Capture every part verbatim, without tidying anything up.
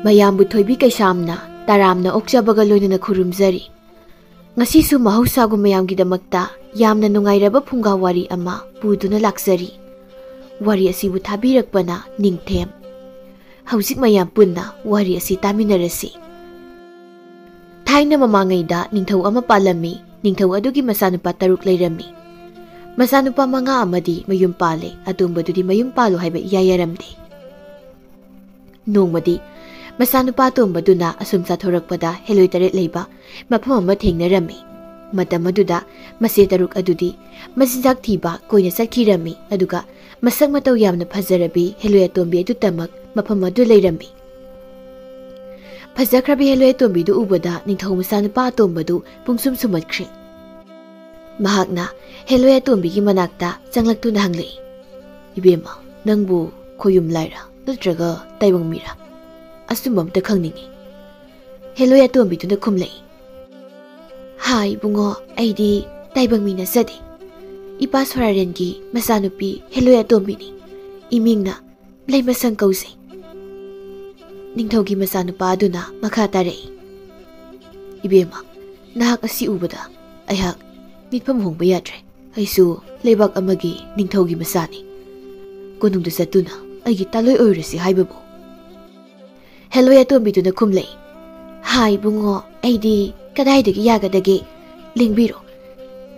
ꯃꯌꯥꯝꯕꯨ ꯊꯣꯏꯕꯤ ꯀꯩꯁꯥꯝꯅ ꯇꯔꯥꯝꯅ ꯑꯣꯛꯆꯕꯒ ꯂꯣꯏꯅꯅ ꯈꯨꯔꯨꯝꯖꯔꯤ꯫ ꯉꯁꯤꯁꯨ ꯃꯍꯧꯁꯥꯒꯨꯝ ꯃꯌꯥꯝꯒꯤꯗꯃꯛꯇ ꯌꯥꯝꯅ ꯅꯨꯡꯉꯥꯏꯔꯕ ꯐꯨꯡꯒꯥ ꯋꯥꯔꯤ ꯑꯃ ꯄꯨꯗꯨꯅ ꯂꯥꯛꯆꯔꯤ꯫ ꯋꯥꯔꯤ ꯑꯁꯤꯕꯨ ꯊꯥꯕꯤꯔꯛꯄꯅ ꯅꯤꯡꯊꯦꯝ꯫ ꯍꯧꯖꯤꯛ ꯃꯌꯥꯝ ꯄꯨꯟꯅ ꯋꯥꯔꯤ ꯑꯁꯤ ꯇꯥꯃꯤꯟꯅꯔꯁꯤ꯫ ꯊꯥꯏꯅ ꯃꯃꯥꯡꯉꯩꯗ ꯅꯤꯡꯊꯧ ꯑꯃ ꯄꯥꯜꯂꯝꯃꯤ꯫ ꯅꯤꯡꯊꯧ ꯑꯗꯨꯒꯤ ꯃꯆꯥꯅꯨꯄꯥ ꯇꯔꯨꯛ ꯂꯩꯔꯝꯃꯤ꯫ ꯃꯆꯥꯅꯨꯄꯥ ꯃꯉꯥ ꯑꯃꯗꯤ ꯃꯌꯨꯝ ꯄꯥꯜꯂꯦ, ꯑꯇꯣꯝꯕꯗꯨꯗꯤ ꯃꯌꯨꯝ ꯄꯥꯜꯂꯨ ꯍꯥꯏꯕ ꯏꯌꯥ ꯌꯥꯔꯝꯗꯦ꯫ ꯅꯣꯡꯃꯗꯤ ꯃꯆꯥꯅꯨꯄꯥ ꯑꯇꯣꯝꯕꯗꯨꯅ ꯑꯁꯨꯝ ꯆꯠꯊꯣꯔꯛꯄꯗ ꯍꯦꯂꯣꯏ ꯇꯔꯦꯠ ꯂꯩꯕ ꯃꯐꯝ ꯑꯃ ꯊꯦꯡꯅꯔꯝꯃꯤ꯫ ꯃꯇꯝ ꯑꯗꯨꯗ ꯃꯆꯦ ꯇꯔꯨꯛ ꯑꯗꯨꯗꯤ ꯃꯆꯤꯟꯖꯥꯛ ꯊꯤꯕ ꯀꯣꯏꯅ ꯆꯠꯈꯤꯔꯝꯃꯤ, ꯑꯗꯨꯒ ꯃꯁꯛ ꯃꯇꯧ ꯌꯥꯝꯅ ꯐꯖꯔꯕꯤ ꯍꯦꯂꯣꯏ ꯑꯇꯣꯝꯕꯤ ꯑꯗꯨꯇꯃꯛ ꯃꯐꯝ ꯑꯗꯨ ꯂꯩꯔꯝꯃꯤ꯫ ꯐꯖꯈ꯭ꯔꯕꯤ ꯍꯦꯂꯣꯏ ꯑꯇꯣꯝꯕꯤꯗꯨ ꯎꯕꯗ ꯅꯤꯡꯊꯧ ꯃꯆꯥꯅꯨꯄꯥ ꯑꯇꯣꯝꯕꯗꯨ ꯄꯨꯡꯁꯨꯝ ꯁꯨꯝꯍꯠꯈ꯭ꯔꯦ꯫ ꯃꯍꯥꯛꯅ ꯍꯦꯂꯣꯏ ꯑꯇꯣꯝꯕꯤꯒꯤ ꯃꯅꯥꯛꯇ ꯆꯪꯂꯛꯇꯨꯅ ꯍꯪꯂꯛꯏ, "ꯏꯕꯦꯝꯃ, ꯅꯪꯕꯨ ꯈꯣꯌꯨꯝ ꯂꯥꯏꯔ ꯅꯠꯇ꯭ꯔꯒ ꯇꯥꯏꯕꯪ ꯃꯤꯔ? ꯑꯆꯨꯝꯕ ꯑꯝꯇ ꯈꯪꯅꯤꯡꯉꯤ꯫" ꯍꯦꯂꯣꯏ ꯑꯇꯣꯝꯕꯤꯗꯨꯅ ꯈꯨꯝꯂꯛꯏ, "ꯍꯥꯏ ꯏꯕꯨꯡꯉꯣ, ꯑꯩꯗꯤ ꯇꯥꯏꯕꯪ ꯃꯤ ꯅꯠꯆꯗꯦ꯫ ꯏꯄꯥ ꯁꯣꯔꯥꯔꯦꯟꯒꯤ ꯃꯆꯥꯅꯨꯄꯤ ꯍꯦꯂꯣꯏ ꯑꯇꯣꯝꯕꯤꯅꯤ꯫ ꯏꯃꯤꯡꯅ ꯂꯩꯃꯁꯪ ꯀꯧꯖꯩ꯫" ꯅꯤꯡꯊꯧꯒꯤ ꯃꯆꯥꯅꯨꯄꯥ ꯑꯗꯨꯅ ꯃꯈꯥ ꯇꯥꯔꯛꯏ, "ꯏꯕꯦꯝꯃ, ꯅꯍꯥꯛ ꯑꯁꯤ ꯎꯕꯗ ꯑꯩꯍꯥꯛ ꯃꯤꯠꯐꯝ ꯍꯣꯡꯕ ꯌꯥꯗ꯭ꯔꯦ꯫ ꯑꯩꯁꯨ ꯂꯩꯕꯥꯛ ꯑꯃꯒꯤ ꯅꯤꯡꯊꯧꯒꯤ ꯃꯆꯥꯅꯤ꯫ ꯀꯣꯅꯨꯡꯗ ꯆꯠꯇꯨꯅ ꯑꯩꯒꯤ ꯇꯥꯂꯣꯏ ꯑꯣꯏꯔꯁꯤ ꯍꯥꯏꯕꯕꯨ꯫" ꯍꯦꯂꯣꯏ ꯑꯇꯣꯝꯕꯤꯗꯨꯅ ꯈꯨꯝꯂꯛꯏ, "ꯍꯥꯏ ꯏꯕꯨꯡꯉꯣ, ꯑꯩꯗꯤ ꯀꯗꯥꯏꯗꯒꯤ ꯌꯥꯒꯗꯒꯦ? ꯂꯦꯡꯕꯤꯔꯣ꯫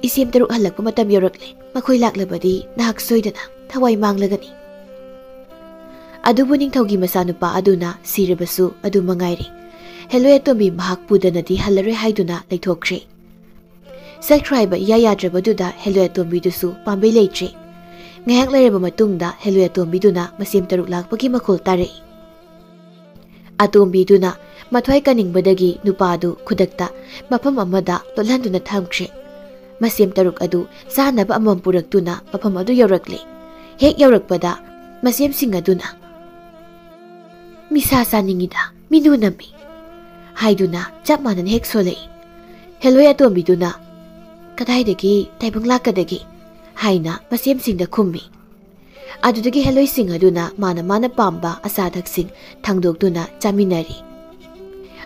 ꯏꯆꯦꯝ ꯇꯔꯨꯛ ꯍꯜꯂꯛꯄ ꯃꯇꯝ ꯌꯧꯔꯛꯂꯦ꯫ ꯃꯈꯣꯏ ꯂꯥꯛꯂꯕꯗꯤ ꯅꯍꯥꯛ ꯁꯣꯏꯗꯅ ꯊꯋꯥꯏ ꯃꯥꯡꯂꯒꯅꯤ꯫" ꯑꯗꯨꯕꯨ ꯅꯤꯡꯊꯧꯒꯤ ꯃꯆꯥꯅꯨꯄꯥ ꯑꯗꯨꯅ ꯁꯤꯔꯕꯁꯨ ꯑꯗꯨ ꯃꯉꯥꯏꯔꯦ꯫ ꯍꯦꯂꯣꯏ ꯑꯇꯣꯝꯕꯤ ꯃꯍꯥꯛ ꯄꯨꯗꯅꯗꯤ ꯍꯜꯂꯔꯣꯏ ꯍꯥꯏꯗꯨꯅ ꯂꯩꯊꯣꯛꯈ꯭ꯔꯦ꯫ ꯆꯠꯈ꯭ꯔꯣ ꯍꯥꯏꯕ ꯏꯌꯥ ꯌꯥꯗ꯭ꯔꯕꯗꯨꯗ ꯍꯦꯂꯣꯏ ꯑꯇꯣꯝꯕꯤꯗꯨꯁꯨ ꯄꯥꯝꯕꯩ ꯂꯩꯇ꯭ꯔꯦ꯫ ꯉꯥꯏꯍꯥꯛ ꯂꯩꯔꯕ ꯃꯇꯨꯡꯗ ꯍꯦꯂꯣꯏ ꯑꯇꯣꯝꯕꯤꯗꯨꯅ ꯃꯆꯦꯝ ꯇꯔꯨꯛ ꯂꯥꯛꯄꯒꯤ ꯃꯈꯣꯜ ꯇꯥꯔꯛꯏ꯫ ꯑꯇꯣꯝꯕꯤꯗꯨꯅ ꯃꯊ꯭ꯋꯥꯏ ꯀꯟꯅꯤꯡꯕꯗꯒꯤ ꯅꯨꯄꯥꯗꯨ ꯈꯨꯗꯛꯇ ꯃꯐꯝ ꯑꯃꯗ ꯂꯣꯠꯍꯟꯗꯨꯅ ꯊꯝꯈ꯭ꯔꯦ꯫ ꯃꯁꯦꯝ ꯇꯔꯨꯛ ꯑꯗꯨ ꯆꯥꯅꯕ ꯑꯃꯃꯝ ꯄꯨꯔꯛꯇꯨꯅ ꯃꯐꯝ ꯑꯗꯨ ꯌꯧꯔꯛꯂꯦ꯫ ꯍꯦꯛ ꯌꯧꯔꯛꯄꯗ ꯃꯁꯦꯝꯁꯤꯡ ꯑꯗꯨꯅ, "ꯃꯤꯁꯥ ꯆꯥꯅꯤꯡꯉꯤꯗ, ꯃꯤꯅꯨ ꯅꯝꯃꯤ" ꯍꯥꯏꯗꯨꯅ ꯆꯞ ꯃꯥꯟꯅꯅ ꯍꯦꯛ ꯁꯣꯜꯂꯛꯏ꯫ ꯍꯦꯂꯣꯏ ꯑꯇꯣꯝꯕꯤꯗꯨꯅ, "ꯀꯗꯥꯏꯗꯒꯤ ꯇꯥꯏꯕꯪ ꯂꯥꯛꯀꯗꯒꯦ?" ꯍꯥꯏꯅ ꯃꯁꯦꯝꯁꯤꯡꯗ ꯈꯨꯝꯃꯤ꯫ ꯑꯗꯨꯗꯒꯤ ꯍꯦꯂꯣꯏꯁꯤꯡ ꯑꯗꯨꯅ ꯃꯥꯅ ꯃꯥꯅ ꯄꯥꯝꯕ ꯑꯆꯥ ꯑꯊꯛꯁꯤꯡ ꯊꯥꯡꯗꯣꯛꯇꯨꯅ ꯆꯥꯃꯤꯟꯅꯔꯤ꯫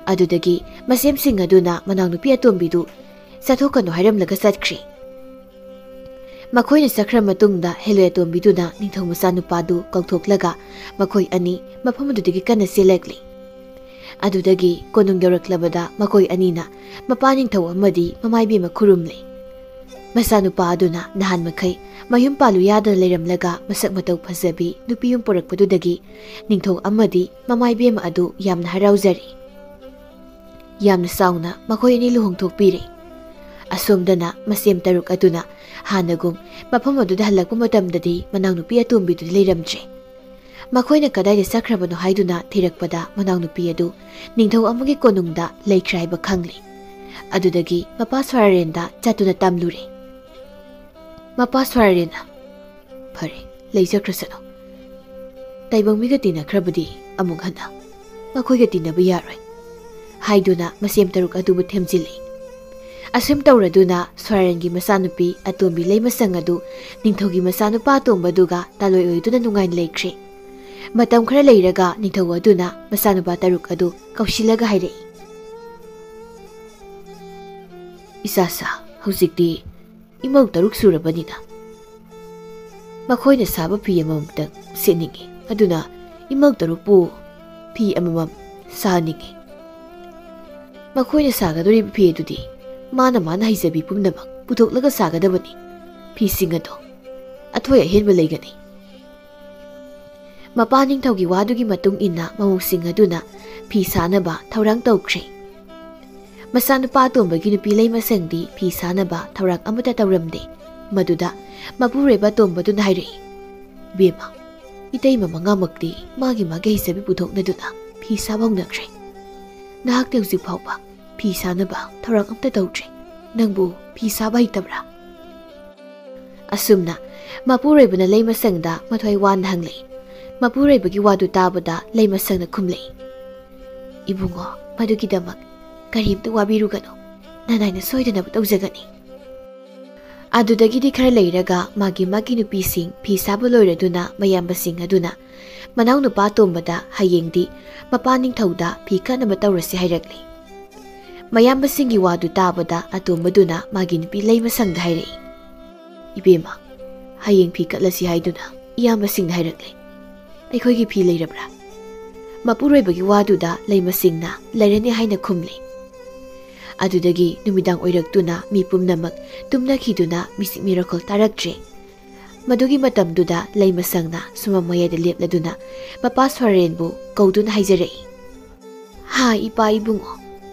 ꯑꯗꯨꯗꯒꯤ ꯃꯁꯦꯝꯁꯤꯡ ꯑꯗꯨꯅ ꯃꯅꯥꯎꯅꯨꯄꯤ ꯑꯇꯣꯝꯕꯤꯗꯨ ꯆꯠꯊꯣꯛꯀꯅꯨ ꯍꯥꯏꯔꯝꯂꯒ ꯆꯠꯈ꯭ꯔꯤ꯫ ꯃꯈꯣꯏꯅ ꯆꯠꯈ꯭ꯔ ꯃꯇꯨꯡꯗ ꯍꯦꯂꯣꯏ ꯑꯇꯣꯝꯕꯤꯗꯨꯅ ꯅꯤꯡꯊꯧ ꯃꯆꯥꯅꯨꯄꯥꯗꯨ ꯀꯧꯊꯣꯛꯂꯒ ꯃꯈꯣꯏ ꯑꯅꯤ ꯃꯐꯝ ꯑꯗꯨꯗꯒꯤ ꯀꯟꯅ ꯆꯦꯜꯂꯛꯂꯤ꯫ ꯑꯗꯨꯗꯒꯤ ꯀꯣꯅꯨꯡ ꯌꯧꯔꯛꯂꯕꯗ ꯃꯈꯣꯏ ꯑꯅꯤꯅ ꯃꯄꯥ ꯅꯤꯡꯊꯧ ꯑꯃꯗꯤ ꯃꯃꯥ ꯏꯕꯦꯝꯃ ꯈꯨꯔꯨꯝꯂꯤ꯫ ꯃꯆꯥꯅꯨꯄꯥ ꯑꯗꯨꯅ ꯅꯍꯥꯟ ꯃꯈꯩ ꯃꯌꯨꯝ ꯄꯥꯜꯂꯨ ꯌꯥꯗꯅ ꯂꯩꯔꯝꯂꯒ ꯃꯁꯛ ꯃꯇꯧ ꯐꯖꯕꯤ ꯅꯨꯄꯤ ꯑꯃ ꯄꯨꯔꯛꯄꯗꯨꯗꯒꯤ ꯅꯤꯡꯊꯧ ꯑꯃꯗꯤ ꯃꯃꯥ ꯏꯕꯦꯝꯃ ꯑꯗꯨ ꯌꯥꯝꯅ ꯍꯔꯥꯎꯖꯔꯤ꯫ ꯌꯥꯝꯅ ꯆꯥꯎꯅ ꯃꯈꯣꯏ ꯑꯅꯤ ꯂꯨꯍꯣꯡꯊꯣꯛꯄꯤꯔꯦ꯫ ꯑꯁꯣꯝꯗꯅ ꯃꯁꯦꯝ ꯇꯔꯨꯛ ꯑꯗꯨꯅ ꯍꯥꯟꯅꯒꯨꯝ ꯃꯐꯝ ꯑꯗꯨꯗ ꯍꯜꯂꯛꯄ ꯃꯇꯝꯗꯗꯤ ꯃꯅꯥꯎꯅꯨꯄꯤ ꯑꯇꯣꯝꯕꯤꯗꯨꯗꯤ ꯂꯩꯔꯝꯗ꯭ꯔꯦ꯫ ꯃꯈꯣꯏꯅ ꯀꯗꯥꯏꯗ ꯆꯠꯈ꯭ꯔꯕꯅꯣ ꯍꯥꯏꯗꯨꯅ ꯊꯤꯔꯛꯄꯗ ꯃꯅꯥꯎꯅꯨꯄꯤ ꯑꯗꯨ ꯅꯤꯡꯊꯧ ꯑꯃꯒꯤ ꯀꯣꯅꯨꯡꯗ ꯂꯩꯈ꯭ꯔꯦ ꯍꯥꯏꯕ ꯈꯪꯂꯦ꯫ ꯑꯗꯨꯗꯒꯤ ꯃꯄꯥ ꯁ꯭ꯋꯥꯔꯦꯟꯗ ꯆꯠꯇꯨꯅ ꯇꯝꯂꯨꯔꯦ꯫ ꯃꯄꯥ ꯁ꯭ꯋꯥꯔꯦꯟꯅ, "ꯐꯔꯦ, ꯂꯩꯖꯈ꯭ꯔꯁꯅꯨ꯫ ꯇꯥꯏꯕꯪ ꯃꯤꯒ ꯇꯤꯟꯅꯈ꯭ꯔꯕꯗꯤ ꯑꯃꯨꯛ ꯍꯟꯅ ꯃꯈꯣꯏꯒ ꯇꯤꯟꯅꯕ ꯌꯥꯔꯣꯏ" ꯍꯥꯏꯗꯨꯅ ꯃꯁꯦꯝ ꯇꯔꯨꯛ ꯑꯗꯨꯕꯨ ꯊꯦꯝꯖꯤꯜꯂꯤ꯫ ꯑꯁꯨꯝ ꯇꯧꯔꯗꯨꯅ ꯁ꯭ꯋꯥꯔꯦꯟꯒꯤ ꯃꯆꯥꯅꯨꯄꯤ ꯑꯇꯣꯝꯕꯤ ꯂꯩꯃꯁꯪ ꯑꯗꯨ ꯅꯤꯡꯊꯧꯒꯤ ꯃꯆꯥꯅꯨꯄꯥ ꯑꯇꯣꯝꯕꯗꯨꯒ ꯇꯥꯂꯣꯏ ꯑꯣꯏꯗꯨꯅ ꯅꯨꯡꯉꯥꯏꯅ ꯂꯩꯈ꯭ꯔꯦ꯫ ꯃꯇꯝ ꯈꯔ ꯂꯩꯔꯒ ꯅꯤꯡꯊꯧ ꯑꯗꯨꯅ ꯃꯆꯥꯅꯨꯄꯥ ꯇꯔꯨꯛ ꯑꯗꯨ ꯀꯧꯁꯤꯜꯂꯒ ꯍꯥꯏꯔꯛꯏ, "ꯏꯆꯥꯁꯥ, ꯍꯧꯖꯤꯛꯇꯤ ꯏꯃꯧ ꯇꯔꯨꯛ ꯁꯨꯔꯕꯅꯤꯅ ꯃꯈꯣꯏꯅ ꯁꯥꯕ ꯐꯤ ꯑꯃꯃꯝꯇꯪ ꯁꯦꯠꯅꯤꯡꯏ꯫ ꯑꯗꯨꯅ ꯏꯃꯧ ꯇꯔꯨꯛꯄꯨ ꯐꯤ ꯑꯃꯃꯝ ꯁꯥꯍꯟꯅꯤꯡꯏ꯫ ꯃꯈꯣꯏꯅ ꯁꯥꯒꯗꯧꯔꯤꯕ ꯐꯤ ꯑꯗꯨꯗꯤ ꯃꯥꯅ ꯃꯥꯅ ꯍꯩꯖꯕꯤ ꯄꯨꯝꯅꯃꯛ ꯄꯨꯊꯣꯛꯂꯒ ꯁꯥꯒꯗꯕꯅꯤ꯫ ꯐꯤꯁꯤꯡ ꯑꯗꯣ ꯑꯊꯣꯏ ꯑꯍꯦꯟꯕ ꯂꯩꯒꯅꯤ"꯫ ꯃꯄꯥ ꯅꯤꯡꯊꯧꯒꯤ ꯋꯥꯗꯨꯒꯤ ꯃꯇꯨꯡ ꯏꯟꯅ ꯃꯃꯧꯁꯤꯡ ꯑꯗꯨꯅ ꯐꯤ ꯁꯥꯅꯕ ꯊꯧꯔꯥꯡ ꯇꯧꯈ꯭ꯔꯦ꯫ ꯃꯆꯥꯅꯨꯄꯥ ꯑꯇꯣꯝꯕꯒꯤ ꯅꯨꯄꯤ ꯂꯩꯃꯁꯪꯗꯤ ꯐꯤ ꯁꯥꯅꯕ ꯊꯧꯔꯥꯡ ꯑꯃꯠꯇ ꯇꯧꯔꯝꯗꯦ꯫ ꯃꯗꯨꯗ ꯃꯄꯨꯔꯣꯏꯕ ꯑꯇꯣꯝꯕꯗꯨꯅ ꯍꯥꯏꯔꯛꯏ, "ꯕꯦꯝꯃ, ꯏꯇꯩꯃ ꯃꯉꯥꯃꯛꯇꯤ ꯃꯥꯒꯤ ꯃꯥꯒꯤ ꯍꯩꯖꯕꯤ ꯄꯨꯊꯣꯛꯅꯗꯨꯅ ꯐꯤ ꯁꯥꯕ ꯍꯧꯅꯈ꯭ꯔꯦ꯫ ꯅꯍꯥꯛꯇꯤ ꯍꯧꯖꯤꯛ ꯐꯥꯎꯕ ꯐꯤ ꯁꯥꯅꯕ ꯊꯧꯔꯥꯡ ꯑꯝꯇ ꯇꯧꯗ꯭ꯔꯤ꯫ ꯅꯪꯕꯨ ꯐꯤ ꯁꯥꯕ ꯍꯩꯇꯕ꯭ꯔꯥ?" ꯑꯁꯨꯝꯅ ꯃꯄꯨꯔꯣꯏꯕꯅ ꯂꯩꯃꯁꯪꯗ ꯃꯊ꯭ꯋꯥꯏ ꯋꯥꯅ ꯍꯪꯂꯛꯏ꯫ ꯃꯄꯨꯔꯣꯏꯕꯒꯤ ꯋꯥꯗꯨ ꯇꯥꯕꯗ ꯂꯩꯃꯁꯪꯅ ꯈꯨꯝꯂꯛꯏ, "ꯏꯕꯨꯡꯉꯣ, ꯃꯗꯨꯒꯤꯗꯃꯛ ꯀꯔꯤꯝꯇ ꯋꯥꯕꯤꯔꯨꯒꯅꯨ꯫ ꯅꯅꯥꯏꯅ ꯁꯣꯏꯗꯅꯕ ꯇꯧꯖꯒꯅꯤ"꯫ ꯑꯗꯨꯗꯒꯤꯗꯤ ꯈꯔ ꯂꯩꯔꯒ ꯃꯥꯒꯤ ꯃꯥꯒꯤ ꯅꯨꯄꯤꯁꯤꯡ ꯐꯤ ꯁꯥꯕ ꯂꯣꯏꯔꯗꯨꯅ ꯃꯌꯥꯝꯕꯁꯤꯡ ꯑꯗꯨꯅ ꯃꯅꯥꯎꯅꯨꯄꯥ ꯑꯇꯣꯝꯕꯗ ꯍꯌꯦꯡꯗꯤ ꯃꯄꯥ ꯅꯤꯡꯊꯧꯗ ꯐꯤ ꯀꯠꯅꯕ ꯇꯧꯔꯁꯤ ꯍꯥꯏꯔꯛꯂꯦ꯫ ꯃꯌꯥꯝꯕꯁꯤꯡꯒꯤ ꯋꯥꯗꯨ ꯇꯥꯕꯗ ꯑꯇꯣꯝꯕꯗꯨꯅ ꯃꯥꯒꯤ ꯅꯨꯄꯤ ꯂꯩꯃꯁꯪꯗ ꯍꯥꯏꯔꯛꯏ, "ꯏꯕꯦꯝꯃ, ꯍꯌꯦꯡ ꯐꯤ ꯀꯠꯂꯁꯤ ꯍꯥꯏꯗꯨꯅ ꯏꯌꯥꯝꯕꯁꯤꯡꯅ ꯍꯥꯏꯔꯛꯂꯦ꯫ ꯑꯩꯈꯣꯏꯒꯤ ꯐꯤ ꯂꯩꯔꯕ꯭ꯔꯥ?" ꯃꯄꯨꯔꯣꯏꯕꯒꯤ ꯋꯥꯗꯨꯗ ꯂꯩꯃꯁꯤꯡꯅ ꯂꯩꯔꯅꯤ ꯍꯥꯏꯅ ꯈꯨꯝꯂꯤ꯫ ꯑꯗꯨꯗꯒꯤ ꯅꯨꯃꯤꯗꯥꯡ ꯑꯣꯏꯔꯛꯇꯨꯅ ꯃꯤ ꯄꯨꯝꯅꯃꯛ ꯇꯨꯝꯅꯈꯤꯗꯨꯅ ꯃꯤꯆꯤꯛ ꯃꯤꯔꯈꯣꯜ ꯇꯥꯔꯛꯇ꯭ꯔꯦ꯫ ꯃꯗꯨꯒꯤ ꯃꯇꯝꯗꯨꯗ ꯂꯩꯃꯁꯪꯅ ꯁꯨꯃꯥꯡ ꯃꯌꯥꯏꯗ ꯂꯦꯞꯂꯗꯨꯅ ꯃꯄꯥ ꯁꯣꯔꯥꯔꯦꯟꯕꯨ ꯀꯧꯗꯨꯅ ꯍꯥꯏꯖꯔꯛꯏ, "ꯍꯥ, ꯏꯄꯥ ꯏꯕꯨꯡꯉꯣ,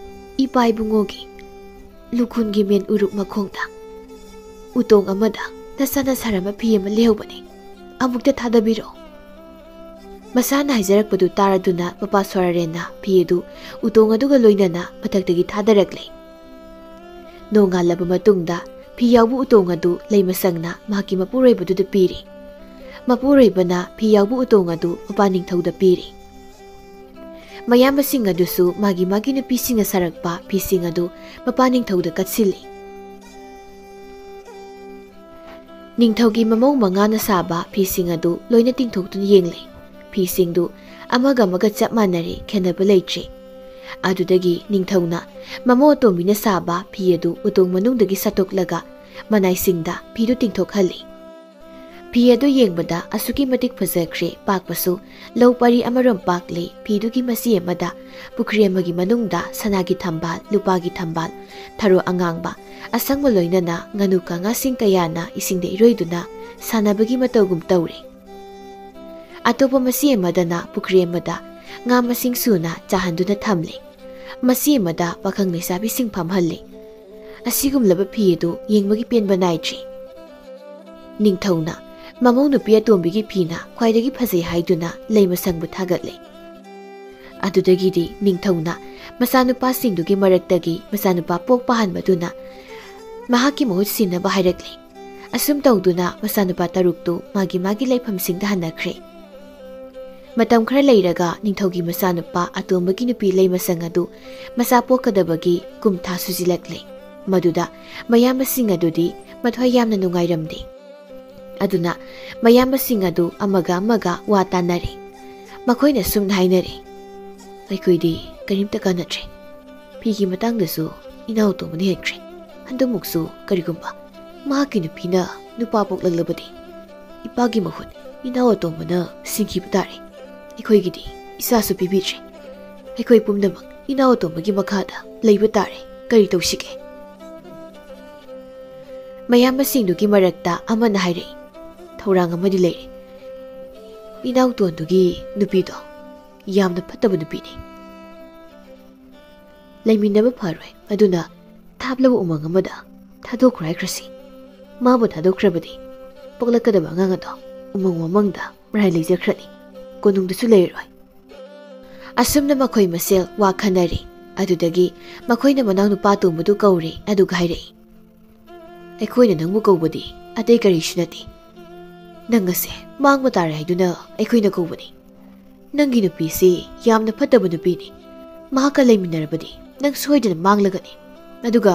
ꯏꯄꯥ ꯏꯕꯨꯡꯉꯣꯒꯤ ꯂꯨꯈꯨꯟꯒꯤ ꯃꯦꯟ ꯎꯔꯨꯞ ꯃꯈꯣꯡꯗ ꯎꯇꯣꯡ ꯑꯃꯗ ꯅꯁꯥꯅ ꯁꯥꯔꯝꯕ ꯐꯤ ꯑꯃ ꯂꯩꯍꯧꯕꯅꯤ, ꯑꯃꯨꯛꯇ ꯊꯥꯗꯕꯤꯔꯛꯑꯣ꯫" ꯃꯁꯥꯅ ꯍꯥꯏꯖꯔꯛꯄꯗꯨ ꯇꯥꯔꯗꯨꯅ ꯃꯄꯥ ꯁꯣꯔꯥꯔꯦꯟꯅ ꯐꯤ ꯑꯗꯨ ꯎꯇꯣꯡ ꯑꯗꯨꯒ ꯂꯣꯏꯅꯅ ꯃꯊꯛꯇꯒꯤ ꯊꯥꯗꯔꯛꯂꯦ꯫ ꯅꯣꯡꯉꯥꯜꯂꯕ ꯃꯇꯨꯡꯗ ꯐꯤ ꯌꯥꯎꯕ ꯎꯇꯣꯡ ꯑꯗꯨ ꯂꯩꯃꯁꯪꯅ ꯃꯍꯥꯛꯀꯤ ꯃꯄꯨꯔꯣꯏꯕꯗꯨꯗ ꯄꯤꯔꯤ꯫ ꯃꯄꯨꯔꯣꯏꯕꯅ ꯐꯤ ꯌꯥꯎꯕ ꯎꯇꯣꯡ ꯑꯗꯨ ꯃꯄꯥ ꯅꯤꯡꯊꯧꯗ ꯄꯤꯔꯤ꯫ ꯃꯌꯥꯝꯕꯁꯤꯡ ꯑꯗꯨꯁꯨ ꯃꯥꯒꯤ ꯃꯥꯒꯤ ꯅꯨꯄꯤꯁꯤꯡꯅ ꯁꯥꯔꯛꯄ ꯐꯤꯁꯤꯡ ꯑꯗꯨ ꯃꯄꯥ ꯅꯤꯡꯊꯧꯗ ꯀꯠꯁꯤꯜꯂꯤ꯫ ꯅꯤꯡꯊꯧꯒꯤ ꯃꯃꯧ ꯃꯉꯥꯅ ꯁꯥꯕ ꯐꯤꯁꯤꯡ ꯑꯗꯨ ꯂꯣꯏꯅ ꯇꯤꯡꯊꯣꯛꯇꯨꯅ ꯌꯦꯡꯂꯦ꯫ ꯐꯤꯁꯤꯡꯗꯨ ꯑꯃꯒ ꯑꯃꯒ ꯆꯞ ꯃꯥꯟꯅꯔꯦ, ꯈꯦꯠꯅꯕ ꯂꯩꯇ꯭ꯔꯦ꯫ ꯑꯗꯨꯗꯒꯤ ꯅꯤꯡꯊꯧꯅ ꯃꯃꯧ ꯑꯇꯣꯝꯕꯤꯅ ꯁꯥꯕ ꯐꯤ ꯑꯗꯨ ꯎꯇꯣꯡ ꯃꯅꯨꯡꯗꯒꯤ ꯁꯠꯇꯣꯛꯂꯒ ꯃꯅꯥꯏꯁꯤꯡꯗ ꯐꯤꯗꯨ ꯇꯤꯡꯊꯣꯛꯍꯜꯂꯤ꯫ ꯐꯤ ꯑꯗꯨ ꯌꯦꯡꯕꯗ ꯑꯁꯨꯛꯀꯤ ꯃꯇꯤꯛ ꯐꯖꯈ꯭ꯔꯦ, ꯄꯥꯛꯄꯁꯨ ꯂꯧ ꯄꯔꯤ ꯑꯃꯔꯣꯝ ꯄꯥꯛꯂꯤ꯫ ꯐꯤꯗꯨꯒꯤ ꯃꯆꯤ ꯑꯃꯗ ꯄꯨꯈ꯭ꯔꯤ ꯑꯃꯒꯤ ꯃꯅꯨꯡꯗ ꯁꯅꯥꯒꯤ ꯊꯝꯕꯥꯜ, ꯂꯨꯄꯥꯒꯤ ꯊꯝꯕꯥꯜ, ꯊꯔꯣ ꯑꯉꯥꯡꯕ, ꯑꯁꯪꯕ ꯂꯣꯏꯅꯅ ꯉꯥꯅꯨ ꯀꯥꯉꯥꯁꯤꯡ ꯀꯌꯥꯅ ꯏꯁꯤꯡꯗ ꯏꯔꯣꯏꯗꯨꯅ ꯁꯥꯟꯅꯕꯒꯤ ꯃꯇꯧꯒꯨꯝ ꯇꯧꯔꯤ꯫ ꯑꯇꯣꯞꯄ ꯃꯆꯤ ꯑꯃꯗꯅ ꯄꯨꯈ꯭ꯔꯤ ꯑꯃꯗ ꯉꯥ ꯃꯁꯤꯡ ꯁꯨꯅ ꯆꯥꯍꯟꯗꯨꯅ ꯊꯝꯂꯤ꯫ ꯃꯆꯤ ꯑꯃꯗ ꯄꯥꯈꯪ ꯂꯩꯁꯥꯕꯤꯁꯤꯡ ꯐꯝꯍꯜꯂꯤ꯫ ꯑꯁꯤꯒꯨꯝꯂꯕ ꯐꯤ ꯑꯗꯨ ꯌꯦꯡꯕꯒꯤ ꯄꯦꯟꯕ ꯅꯥꯏꯗ꯭ꯔꯤ꯫ ꯅꯤꯡꯊꯧꯅ ꯃꯃꯧ ꯅꯨꯄꯤ ꯑꯇꯣꯝꯕꯤꯒꯤ ꯐꯤꯅ ꯈ꯭ꯋꯥꯏꯗꯒꯤ ꯐꯖꯩ ꯍꯥꯏꯗꯨꯅ ꯂꯩꯃꯁꯪꯕꯨ ꯊꯥꯒꯠꯂꯤ꯫ ꯑꯗꯨꯗꯒꯤꯗꯤ ꯅꯤꯡꯊꯧꯅ ꯃꯆꯥꯅꯨꯄꯥꯁꯤꯡꯗꯨꯒꯤ ꯃꯔꯛꯇꯒꯤ ꯃꯆꯥꯅꯨꯄꯥ ꯄꯣꯛꯄ ꯍꯟꯕꯗꯨꯅ ꯃꯍꯥꯛꯀꯤ ꯃꯍꯨꯠ ꯁꯤꯟꯅꯕ ꯍꯥꯏꯔꯛꯂꯤ꯫ ꯑꯁꯨꯝ ꯇꯧꯗꯨꯅ ꯃꯆꯥꯅꯨꯄꯥ ꯇꯔꯨꯛꯇꯨ ꯃꯥꯒꯤ ꯃꯥꯒꯤ ꯂꯩꯐꯝꯁꯤꯡꯗ ꯍꯟꯅꯈ꯭ꯔꯦ꯫ ꯃꯇꯝ ꯈꯔ ꯂꯩꯔꯒ ꯅꯤꯡꯊꯧꯒꯤ ꯃꯆꯥꯅꯨꯄꯥ ꯑꯇꯣꯝꯕꯒꯤ ꯅꯨꯄꯤ ꯂꯩꯃꯁꯪ ꯑꯗꯨ ꯃꯆꯥ ꯄꯣꯛꯀꯗꯕꯒꯤ ꯀꯨꯝꯊꯥ ꯁꯨꯖꯤꯜꯂꯛꯂꯦ꯫ ꯃꯗꯨꯗ ꯃꯌꯥꯝꯕꯁꯤꯡ ꯑꯗꯨꯗꯤ ꯃꯊ꯭ꯋꯥꯏ ꯌꯥꯝꯅ ꯅꯨꯡꯉꯥꯏꯔꯝꯗꯦ꯫ ꯑꯗꯨꯅ ꯃꯌꯥꯝꯕꯁꯤꯡ ꯑꯗꯨ ꯑꯃꯒ ꯑꯃꯒ ꯋꯥ ꯇꯥꯅꯔꯦ꯫ ꯃꯈꯣꯏꯅ ꯁꯨꯝꯅ ꯍꯥꯏꯅꯔꯦ, "ꯑꯩꯈꯣꯏꯗꯤ ꯀꯔꯤꯝꯇ ꯀꯥꯟꯅꯗ꯭ꯔꯦ꯫ ꯐꯤꯒꯤ ꯃꯇꯥꯡꯗꯁꯨ ꯏꯅꯥꯎ ꯑꯇꯣꯝꯕꯅ ꯍꯦꯟꯈ꯭ꯔꯦ꯫ ꯍꯟꯗꯛꯃꯨꯛꯁꯨ ꯀꯔꯤꯒꯨꯝꯕ ꯃꯍꯥꯛꯀꯤ ꯅꯨꯄꯤꯅ ꯅꯨꯄꯥ ꯄꯣꯛꯂꯛꯂꯕꯗꯤ ꯏꯄꯥꯒꯤ ꯃꯍꯨꯠ ꯏꯅꯥꯎ ꯑꯇꯣꯝꯕꯅ ꯁꯤꯟꯈꯤꯕ ꯇꯥꯔꯦ꯫ ꯑꯩꯈꯣꯏꯒꯤꯗꯤ ꯏꯆꯥꯁꯨ ꯄꯤꯕꯤꯗ꯭ꯔꯦ꯫ ꯑꯩꯈꯣꯏ ꯄꯨꯝꯅꯃꯛ ꯏꯅꯥꯎ ꯑꯇꯣꯝꯕꯒꯤ ꯃꯈꯥꯗ ꯂꯩꯕ ꯇꯥꯔꯦ꯫ ꯀꯔꯤ ꯇꯧꯁꯤꯒꯦ?" ꯃꯌꯥꯝꯕꯁꯤꯡꯗꯨꯒꯤ ꯃꯔꯛꯇ ꯑꯃꯅ ꯍꯥꯏꯔꯛꯏ, "ꯊꯧꯔꯥꯡ ꯑꯃꯗꯤ ꯂꯩꯔꯦ꯫ ꯏꯅꯥꯎꯇꯣꯟꯗꯨꯒꯤ ꯅꯨꯄꯤꯗꯣ ꯌꯥꯝꯅ ꯐꯠꯇꯕ ꯅꯨꯄꯤꯅꯤ꯫ ꯂꯩꯃꯤꯟꯅꯕ ꯐꯔꯣꯏ, ꯑꯗꯨꯅ ꯊꯥꯞꯂꯕ ꯎꯃꯪ ꯑꯃꯗ ꯊꯥꯗꯣꯛꯈ꯭ꯔꯣ ꯍꯥꯏꯈ꯭ꯔꯁꯤ꯫ ꯃꯥꯕꯨ ꯊꯥꯗꯣꯛꯈ꯭ꯔꯕꯗꯤ ꯄꯣꯛꯂꯛꯀꯗꯕ ꯑꯉꯥꯡ ꯑꯗꯣ ꯎꯃꯪ ꯋꯥꯃꯪꯗ ꯃꯔꯥꯏ ꯂꯩꯖꯈ꯭ꯔꯅꯤ, ꯀꯣꯅꯨꯡꯗꯁꯨ ꯂꯩꯔꯔꯣꯏ꯫" ꯑꯁꯨꯝꯅ ꯃꯈꯣꯏ ꯃꯁꯦꯜ ꯋꯥ ꯈꯟꯅꯔꯤ꯫ ꯑꯗꯨꯗꯒꯤ ꯃꯈꯣꯏꯅ ꯃꯅꯥꯎꯅꯨꯄꯥ ꯑꯇꯣꯝꯕꯗꯨ ꯀꯧꯔꯦ, ꯑꯗꯨꯒ ꯍꯥꯏꯔꯛꯏ, "ꯑꯩꯈꯣꯏꯅ ꯅꯪꯕꯨ ꯀꯧꯕꯗꯤ ꯑꯇꯩ ꯀꯔꯤꯁꯨ ꯅꯠꯇꯦ꯫ ꯅꯪ ꯑꯁꯦ ꯃꯥꯡꯕ ꯇꯥꯔꯦ ꯍꯥꯏꯗꯨꯅ ꯑꯩꯈꯣꯏꯅ ꯀꯧꯕꯅꯤ꯫ ꯅꯪꯒꯤ ꯅꯨꯄꯤꯁꯤ ꯌꯥꯝꯅ ꯐꯠꯇꯕ ꯅꯨꯄꯤꯅꯤ꯫ ꯃꯍꯥꯛꯀ ꯂꯩꯃꯤꯟꯅꯔꯕꯗꯤ ꯅꯪ ꯁꯣꯏꯗꯅ ꯃꯥꯡꯂꯒꯅꯤ꯫ ꯑꯗꯨꯒ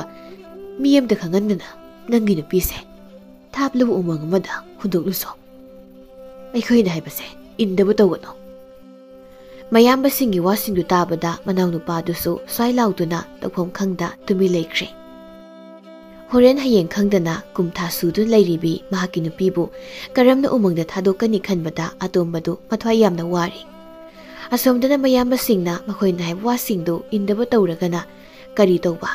ꯃꯤ ꯑꯃꯇ ꯈꯪꯍꯟꯗꯅ ꯅꯪꯒꯤ ꯅꯨꯄꯤꯁꯦ ꯊꯥꯞꯂꯕ ꯎꯃꯪ ꯑꯃꯗ ꯍꯨꯟꯗꯣꯛꯂꯨꯁꯣ꯫ ꯑꯩꯈꯣꯏꯅ ꯍꯥꯏꯕꯁꯦ ꯏꯟꯗꯕ ꯇꯧꯒꯅꯨ꯫" ꯃꯌꯥꯝꯕꯁꯤꯡꯒꯤ ꯋꯥꯁꯤꯡꯗꯨ ꯇꯥꯕꯗ ꯃꯅꯥꯎꯅꯨꯄꯥꯗꯨꯁꯨ ꯁ꯭ꯋꯥꯏ ꯂꯥꯎꯗꯨꯅ ꯇꯧꯐꯝ ꯈꯪꯗ ꯇꯨꯃꯤꯟ ꯂꯩꯈ꯭ꯔꯦ꯫ ꯍꯣꯔꯦꯟ ꯍꯌꯦꯡ ꯈꯪꯗꯅ ꯀꯨꯝꯊꯥ ꯁꯨꯗꯨꯅ ꯂꯩꯔꯤꯕꯤ ꯃꯍꯥꯛꯀꯤ ꯅꯨꯄꯤꯕꯨ ꯀꯔꯝꯅ ꯎꯃꯪꯗ ꯊꯥꯗꯣꯛꯀꯅꯤ ꯈꯟꯕꯗ ꯑꯇꯣꯝꯕꯗꯨ ꯃꯊ꯭ꯋꯥꯏ ꯌꯥꯝꯅ ꯋꯥꯔꯦ꯫ ꯑꯁꯣꯝꯗꯅ ꯃꯌꯥꯝꯕꯁꯤꯡꯅ ꯃꯈꯣꯏꯅ ꯍꯥꯏꯕ ꯋꯥꯁꯤꯡꯗꯨ ꯏꯟꯗꯕ ꯇꯧꯔꯒꯅ ꯀꯔꯤ ꯇꯧꯕ?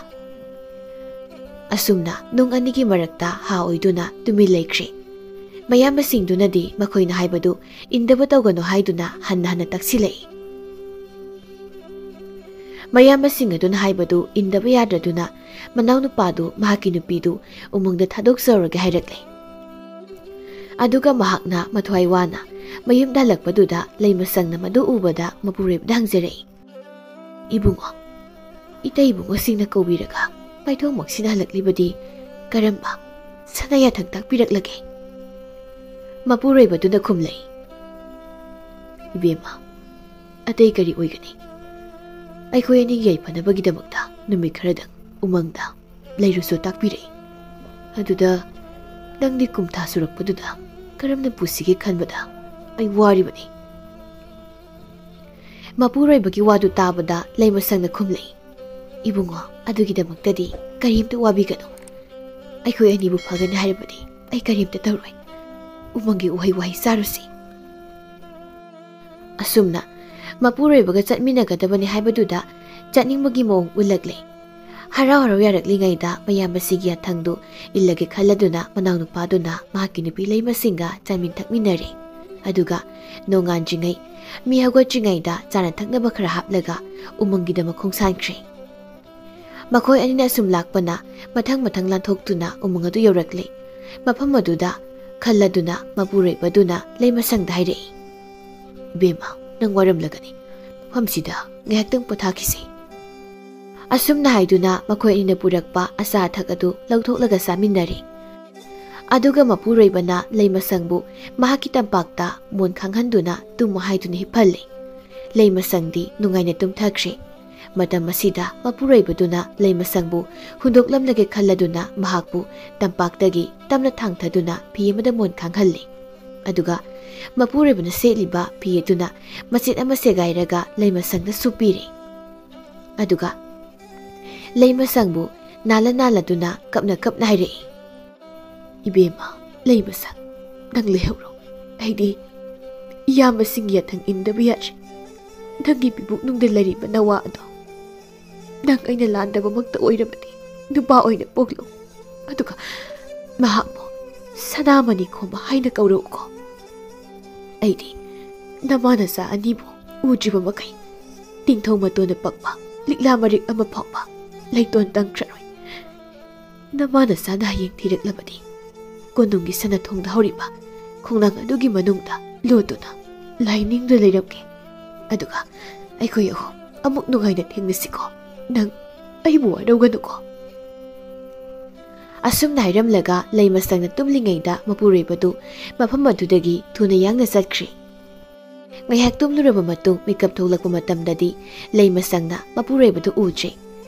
ꯑꯁꯨꯝꯅ ꯅꯨꯡ ꯑꯅꯤꯒꯤ ꯃꯔꯛꯇ ꯍꯥ ꯑꯣꯏꯗꯨꯅ ꯇꯨꯃꯤꯟ ꯂꯩꯈ꯭ꯔꯦ꯫ ꯃꯌꯥꯝꯕꯁꯤꯡꯗꯨꯅꯗꯤ ꯃꯈꯣꯏꯅ ꯍꯥꯏꯕꯗꯨ ꯏꯟꯗꯕ ꯇꯧꯒꯅꯨ ꯍꯥꯏꯗꯨꯅ ꯍꯟꯅ ꯍꯟꯅ ꯇꯛꯁꯤꯜꯂꯛꯏ꯫ ꯃꯌꯥꯝꯕꯁꯤꯡ ꯑꯗꯨꯅ ꯍꯥꯏꯕꯗꯨ ꯏꯟꯗꯕ ꯌꯥꯗ꯭ꯔꯗꯨꯅ ꯃꯅꯥꯎꯅꯨꯄꯥꯗꯨ ꯃꯍꯥꯛꯀꯤ ꯅꯨꯄꯤꯗꯨ ꯎꯃꯪꯗ ꯊꯥꯗꯣꯛꯆꯔꯒꯦ ꯍꯥꯏꯔꯛꯂꯦ꯫ ꯑꯗꯨꯒ ꯃꯍꯥꯛꯅ ꯃꯊ꯭ꯋꯥꯏ ꯋꯥꯅ ꯃꯌꯨꯝꯗ ꯍꯜꯂꯛꯄꯗꯨꯗ ꯂꯩꯃꯁꯪꯅ ꯃꯗꯨ ꯎꯕꯗ ꯃꯄꯨꯔꯣꯏꯕꯗ ꯍꯪꯖꯔꯛꯏ, "ꯏꯕꯨꯡꯉꯣ, ꯏꯇꯩ ꯏꯕꯨꯡꯉꯣꯁꯤꯡꯅ ꯀꯧꯕꯤꯔꯒ ꯃꯥꯏꯊꯣꯡꯃꯛꯁꯤꯅ ꯍꯜꯂꯛꯂꯤꯕꯗꯤ ꯀꯔꯝꯕ ꯁꯅꯥ ꯌꯥꯊꯪ ꯇꯥꯛꯄꯤꯔꯛꯂꯒꯦ?" ꯃꯄꯨꯔꯣꯏꯕꯗꯨꯅ ꯈꯨꯝꯂꯛꯏ, "ꯏꯕꯦꯝꯃ, ꯑꯇꯩ ꯀꯔꯤ ꯑꯣꯏꯒꯅꯤ? ꯑꯩꯈꯣꯏ ꯑꯅꯤꯒꯤ ꯌꯥꯏꯐꯅꯕꯒꯤꯗꯃꯛꯇ ꯅꯨꯃꯤꯠ ꯈꯔꯗꯪ ꯎꯃꯪꯗ ꯂꯩꯔꯨꯁꯨ ꯇꯥꯛꯄꯤꯔꯛꯏ꯫" ꯑꯗꯨꯗ ꯅꯪꯗꯤ ꯀꯨꯝꯊꯥ ꯁꯨꯔꯛꯄꯗꯨꯗ ꯀꯔꯝꯅ ꯄꯨꯁꯤꯒꯦ ꯈꯟꯕꯗ ꯑꯩ ꯋꯥꯔꯤꯕꯅꯤ꯫ ꯃꯄꯨꯔꯣꯏꯕꯒꯤ ꯋꯥꯗꯨ ꯇꯥꯕꯗ ꯂꯩꯃꯁꯪꯅ ꯈꯨꯝꯂꯛꯏ, "ꯏꯕꯨꯡꯉꯣ, ꯑꯗꯨꯒꯤꯗꯃꯛꯇꯗꯤ ꯀꯔꯤꯝꯇ ꯋꯥꯕꯤꯒꯅꯨ꯫ ꯑꯩꯈꯣꯏ ꯑꯅꯤꯕꯨ ꯐꯒꯅꯤ ꯍꯥꯏꯔꯕꯗꯤ ꯑꯩ ꯀꯔꯤꯝꯇ ꯇꯧꯔꯣꯏ꯫ ꯎꯃꯪꯒꯤ ꯎꯍꯩ ꯋꯥꯍꯩ ꯆꯥꯔꯨꯁꯤ꯫ ꯑꯁꯨꯝꯅ ꯃꯄꯨꯔꯣꯏꯕꯒ ꯆꯠꯃꯤꯟꯅꯒꯗꯕꯅꯤ ꯍꯥꯏꯕꯗꯨꯗ ꯆꯠꯅꯤꯡꯕꯒꯤ ꯃꯑꯣꯡ ꯎꯠꯂꯛꯂꯦ꯫ ꯍꯔꯥꯎ ꯍꯔꯥꯎ ꯌꯥꯔꯛꯂꯤꯉꯩꯗ ꯃꯌꯥꯝꯕꯁꯤꯒꯤ ꯌꯥꯊꯪꯗꯨ ꯏꯜꯂꯒꯦ ꯈꯜꯂꯗꯨꯅ ꯃꯅꯥꯎꯅꯨꯄꯥꯗꯨꯅ ꯃꯍꯥꯛꯀꯤ ꯅꯨꯄꯤ ꯂꯩꯃꯁꯪꯒ ꯆꯥꯃꯤꯟ ꯊꯛꯃꯤꯟꯅꯔꯦ꯫ ꯑꯗꯨꯒ ꯅꯣꯡꯉꯥꯟꯗ꯭ꯔꯤꯉꯩ ꯃꯤ ꯍꯧꯒꯠꯇ꯭ꯔꯤꯉꯩꯗ ꯆꯥꯅ ꯊꯛꯅꯕ ꯈꯔ ꯍꯥꯞꯂꯒ ꯎꯃꯪꯒꯤꯗꯃꯛ ꯈꯣꯡꯁꯥꯟꯈ꯭ꯔꯦ꯫ ꯃꯈꯣꯏ ꯑꯅꯤꯅ ꯑꯁꯨꯝ ꯂꯥꯛꯄꯅ ꯃꯊꯪ ꯃꯊꯪ ꯂꯥꯟꯊꯣꯛꯇꯨꯅ ꯎꯃꯪ ꯑꯗꯨ ꯌꯧꯔꯛꯂꯦ꯫ ꯃꯐꯝ ꯑꯗꯨꯗ ꯈꯜꯂꯗꯨꯅ ꯃꯄꯨꯔꯣꯏꯕꯗꯨꯅ ꯂꯩꯃꯁꯪꯗ ꯍꯥꯏꯔꯛꯏ, "ꯏꯕꯦꯝꯃ, ꯅꯪ ꯋꯥꯔꯝꯂꯒꯅꯤ꯫ ꯃꯐꯝꯁꯤꯗ ꯉꯥꯏꯍꯥꯛꯇꯪ ꯄꯣꯊꯥꯈꯤꯁꯤ꯫" ꯑꯁꯨꯝꯅ ꯍꯥꯏꯗꯨꯅ ꯃꯈꯣꯏ ꯑꯅꯤꯅ ꯄꯨꯔꯛꯄ ꯑꯆꯥ ꯑꯊꯛ ꯑꯗꯨ ꯂꯧꯊꯣꯛꯂꯒ ꯆꯥꯃꯤꯟꯅꯔꯦ꯫ ꯑꯗꯨꯒ ꯃꯄꯨꯔꯣꯏꯕꯅ ꯂꯩꯃꯁꯪꯕꯨ ꯃꯍꯥꯛꯀꯤ ꯇꯝꯄꯥꯛꯇ ꯃꯣꯟ ꯈꯥꯡꯍꯟꯗꯨꯅ ꯇꯨꯝꯃꯨ ꯍꯥꯏꯗꯨꯅ ꯍꯤꯞꯍꯜꯂꯦ꯫ ꯂꯩꯃꯁꯪꯗꯤ ꯅꯨꯡꯉꯥꯏꯅ ꯇꯨꯝꯊꯈ꯭ꯔꯦ꯫ ꯃꯇꯝ ꯑꯁꯤꯗ ꯃꯄꯨꯔꯣꯏꯕꯗꯨꯅ ꯂꯩꯃꯁꯪꯕꯨ ꯍꯨꯟꯗꯣꯛꯂꯝꯂꯒꯦ ꯈꯜꯂꯗꯨꯅ ꯃꯍꯥꯛꯄꯨ ꯇꯝꯄꯥꯛꯇꯒꯤ ꯇꯞꯅ ꯊꯥꯡꯊꯗꯨꯅ ꯐꯤ ꯑꯃꯗ ꯃꯣꯟ ꯈꯥꯡꯍꯜꯂꯤ꯫ ꯑꯗꯨꯒ ꯃꯄꯨꯔꯣꯏꯕꯅ ꯁꯦꯠꯂꯤꯕ ꯐꯤ ꯑꯗꯨꯅ ꯃꯆꯦꯠ ꯑꯃ ꯁꯦꯒꯥꯏꯔꯒ ꯂꯩꯃꯁꯪꯗ ꯁꯨꯞꯄꯤꯔꯦ꯫ ꯑꯗꯨꯒ ꯂꯩꯃꯁꯪꯕꯨ ꯅꯥꯜꯂ ꯅꯥꯜꯂꯗꯨꯅ ꯀꯞꯅ ꯀꯞꯅ ꯍꯥꯏꯔꯛꯏ, "ꯏꯕꯦꯝꯃ, ꯂꯩꯃꯁꯪ, ꯅꯪ ꯂꯩꯍꯧꯔꯣ꯫ ꯑꯩꯗꯤ ꯏꯌꯥꯝꯕꯁꯤꯡꯒꯤ ꯌꯥꯊꯪ ꯏꯟꯗꯕ ꯌꯥꯗ꯭ꯔꯦ꯫ ꯅꯪꯒꯤ ꯄꯤꯕꯨꯛꯅꯨꯡꯗ ꯂꯩꯔꯤꯕ ꯅꯋꯥ ꯑꯗꯣ ꯅꯪ ꯑꯩꯅ ꯂꯥꯟꯗꯕꯃꯛꯇ ꯑꯣꯏꯔꯕꯗꯤ ꯅꯨꯄꯥ ꯑꯣꯏꯅ ꯄꯣꯛꯂꯣ꯫ ꯑꯗꯨꯒ ꯃꯍꯥꯛꯄꯨ ꯁꯅꯥꯃꯅꯤ ꯈꯣꯝꯕ ꯍꯥꯏꯅ ꯀꯧꯔꯛꯎꯀꯣ꯫ ꯑꯩꯗꯤ ꯅꯃꯥ ꯅꯆꯥ ꯑꯅꯤꯕꯨ ꯎꯗ꯭ꯔꯤꯕ ꯃꯈꯩ ꯅꯤꯡꯊꯧ ꯃꯇꯣꯟꯗ ꯄꯛꯄ ꯂꯤꯛꯂꯥ ꯃꯔꯤꯛ ꯑꯃ ꯐꯥꯎꯕ ꯂꯩꯇꯣꯟ ꯇꯪꯈ꯭ꯔꯔꯣꯏ꯫ ꯅꯃꯥ ꯅꯆꯥꯅ ꯍꯌꯦꯡ ꯊꯤꯔꯛꯂꯕꯗꯤ ꯀꯣꯅꯨꯡꯒꯤ ꯁꯅꯥ ꯊꯣꯡꯗ ꯍꯧꯔꯤꯕ ꯈꯣꯡꯅꯥꯡ ꯑꯗꯨꯒꯤ ꯃꯅꯨꯡꯗ ꯂꯣꯠꯇꯨꯅ ꯂꯥꯏ ꯅꯤꯡꯗꯨꯅ ꯂꯩꯔꯝꯒꯦ꯫ ꯑꯗꯨꯒ ꯑꯩꯈꯣꯏ ꯑꯍꯨꯝ ꯑꯃꯨꯛ ꯅꯨꯡꯉꯥꯏꯅ ꯊꯦꯡꯅꯁꯤꯀꯣ꯫ ꯅꯪ ꯑꯩꯕꯨ ꯋꯥꯔꯧꯒꯅꯨꯀꯣ꯫" ꯑꯁꯨꯝꯅ ꯍꯥꯏꯔꯝꯂꯒ ꯂꯩꯃꯁꯪꯅ ꯇꯨꯝꯂꯤꯉꯩꯗ ꯃꯄꯨꯔꯣꯏꯕꯗꯨ ꯃꯐꯝ ꯑꯗꯨꯗꯒꯤ ꯊꯨꯅ ꯌꯥꯡꯅ ꯆꯠꯈ꯭ꯔꯦ꯫ ꯉꯥꯏꯍꯥꯛ ꯇꯨꯝꯂꯨꯔꯕ ꯃꯇꯨꯡ ꯃꯤꯀꯞ ꯊꯣꯛꯂꯛꯄ ꯃꯇꯝꯗꯗꯤ ꯂꯩꯃꯁꯪꯅ ꯃꯄꯨꯔꯣꯏꯕꯗꯨ ꯎꯗ꯭ꯔꯦ꯫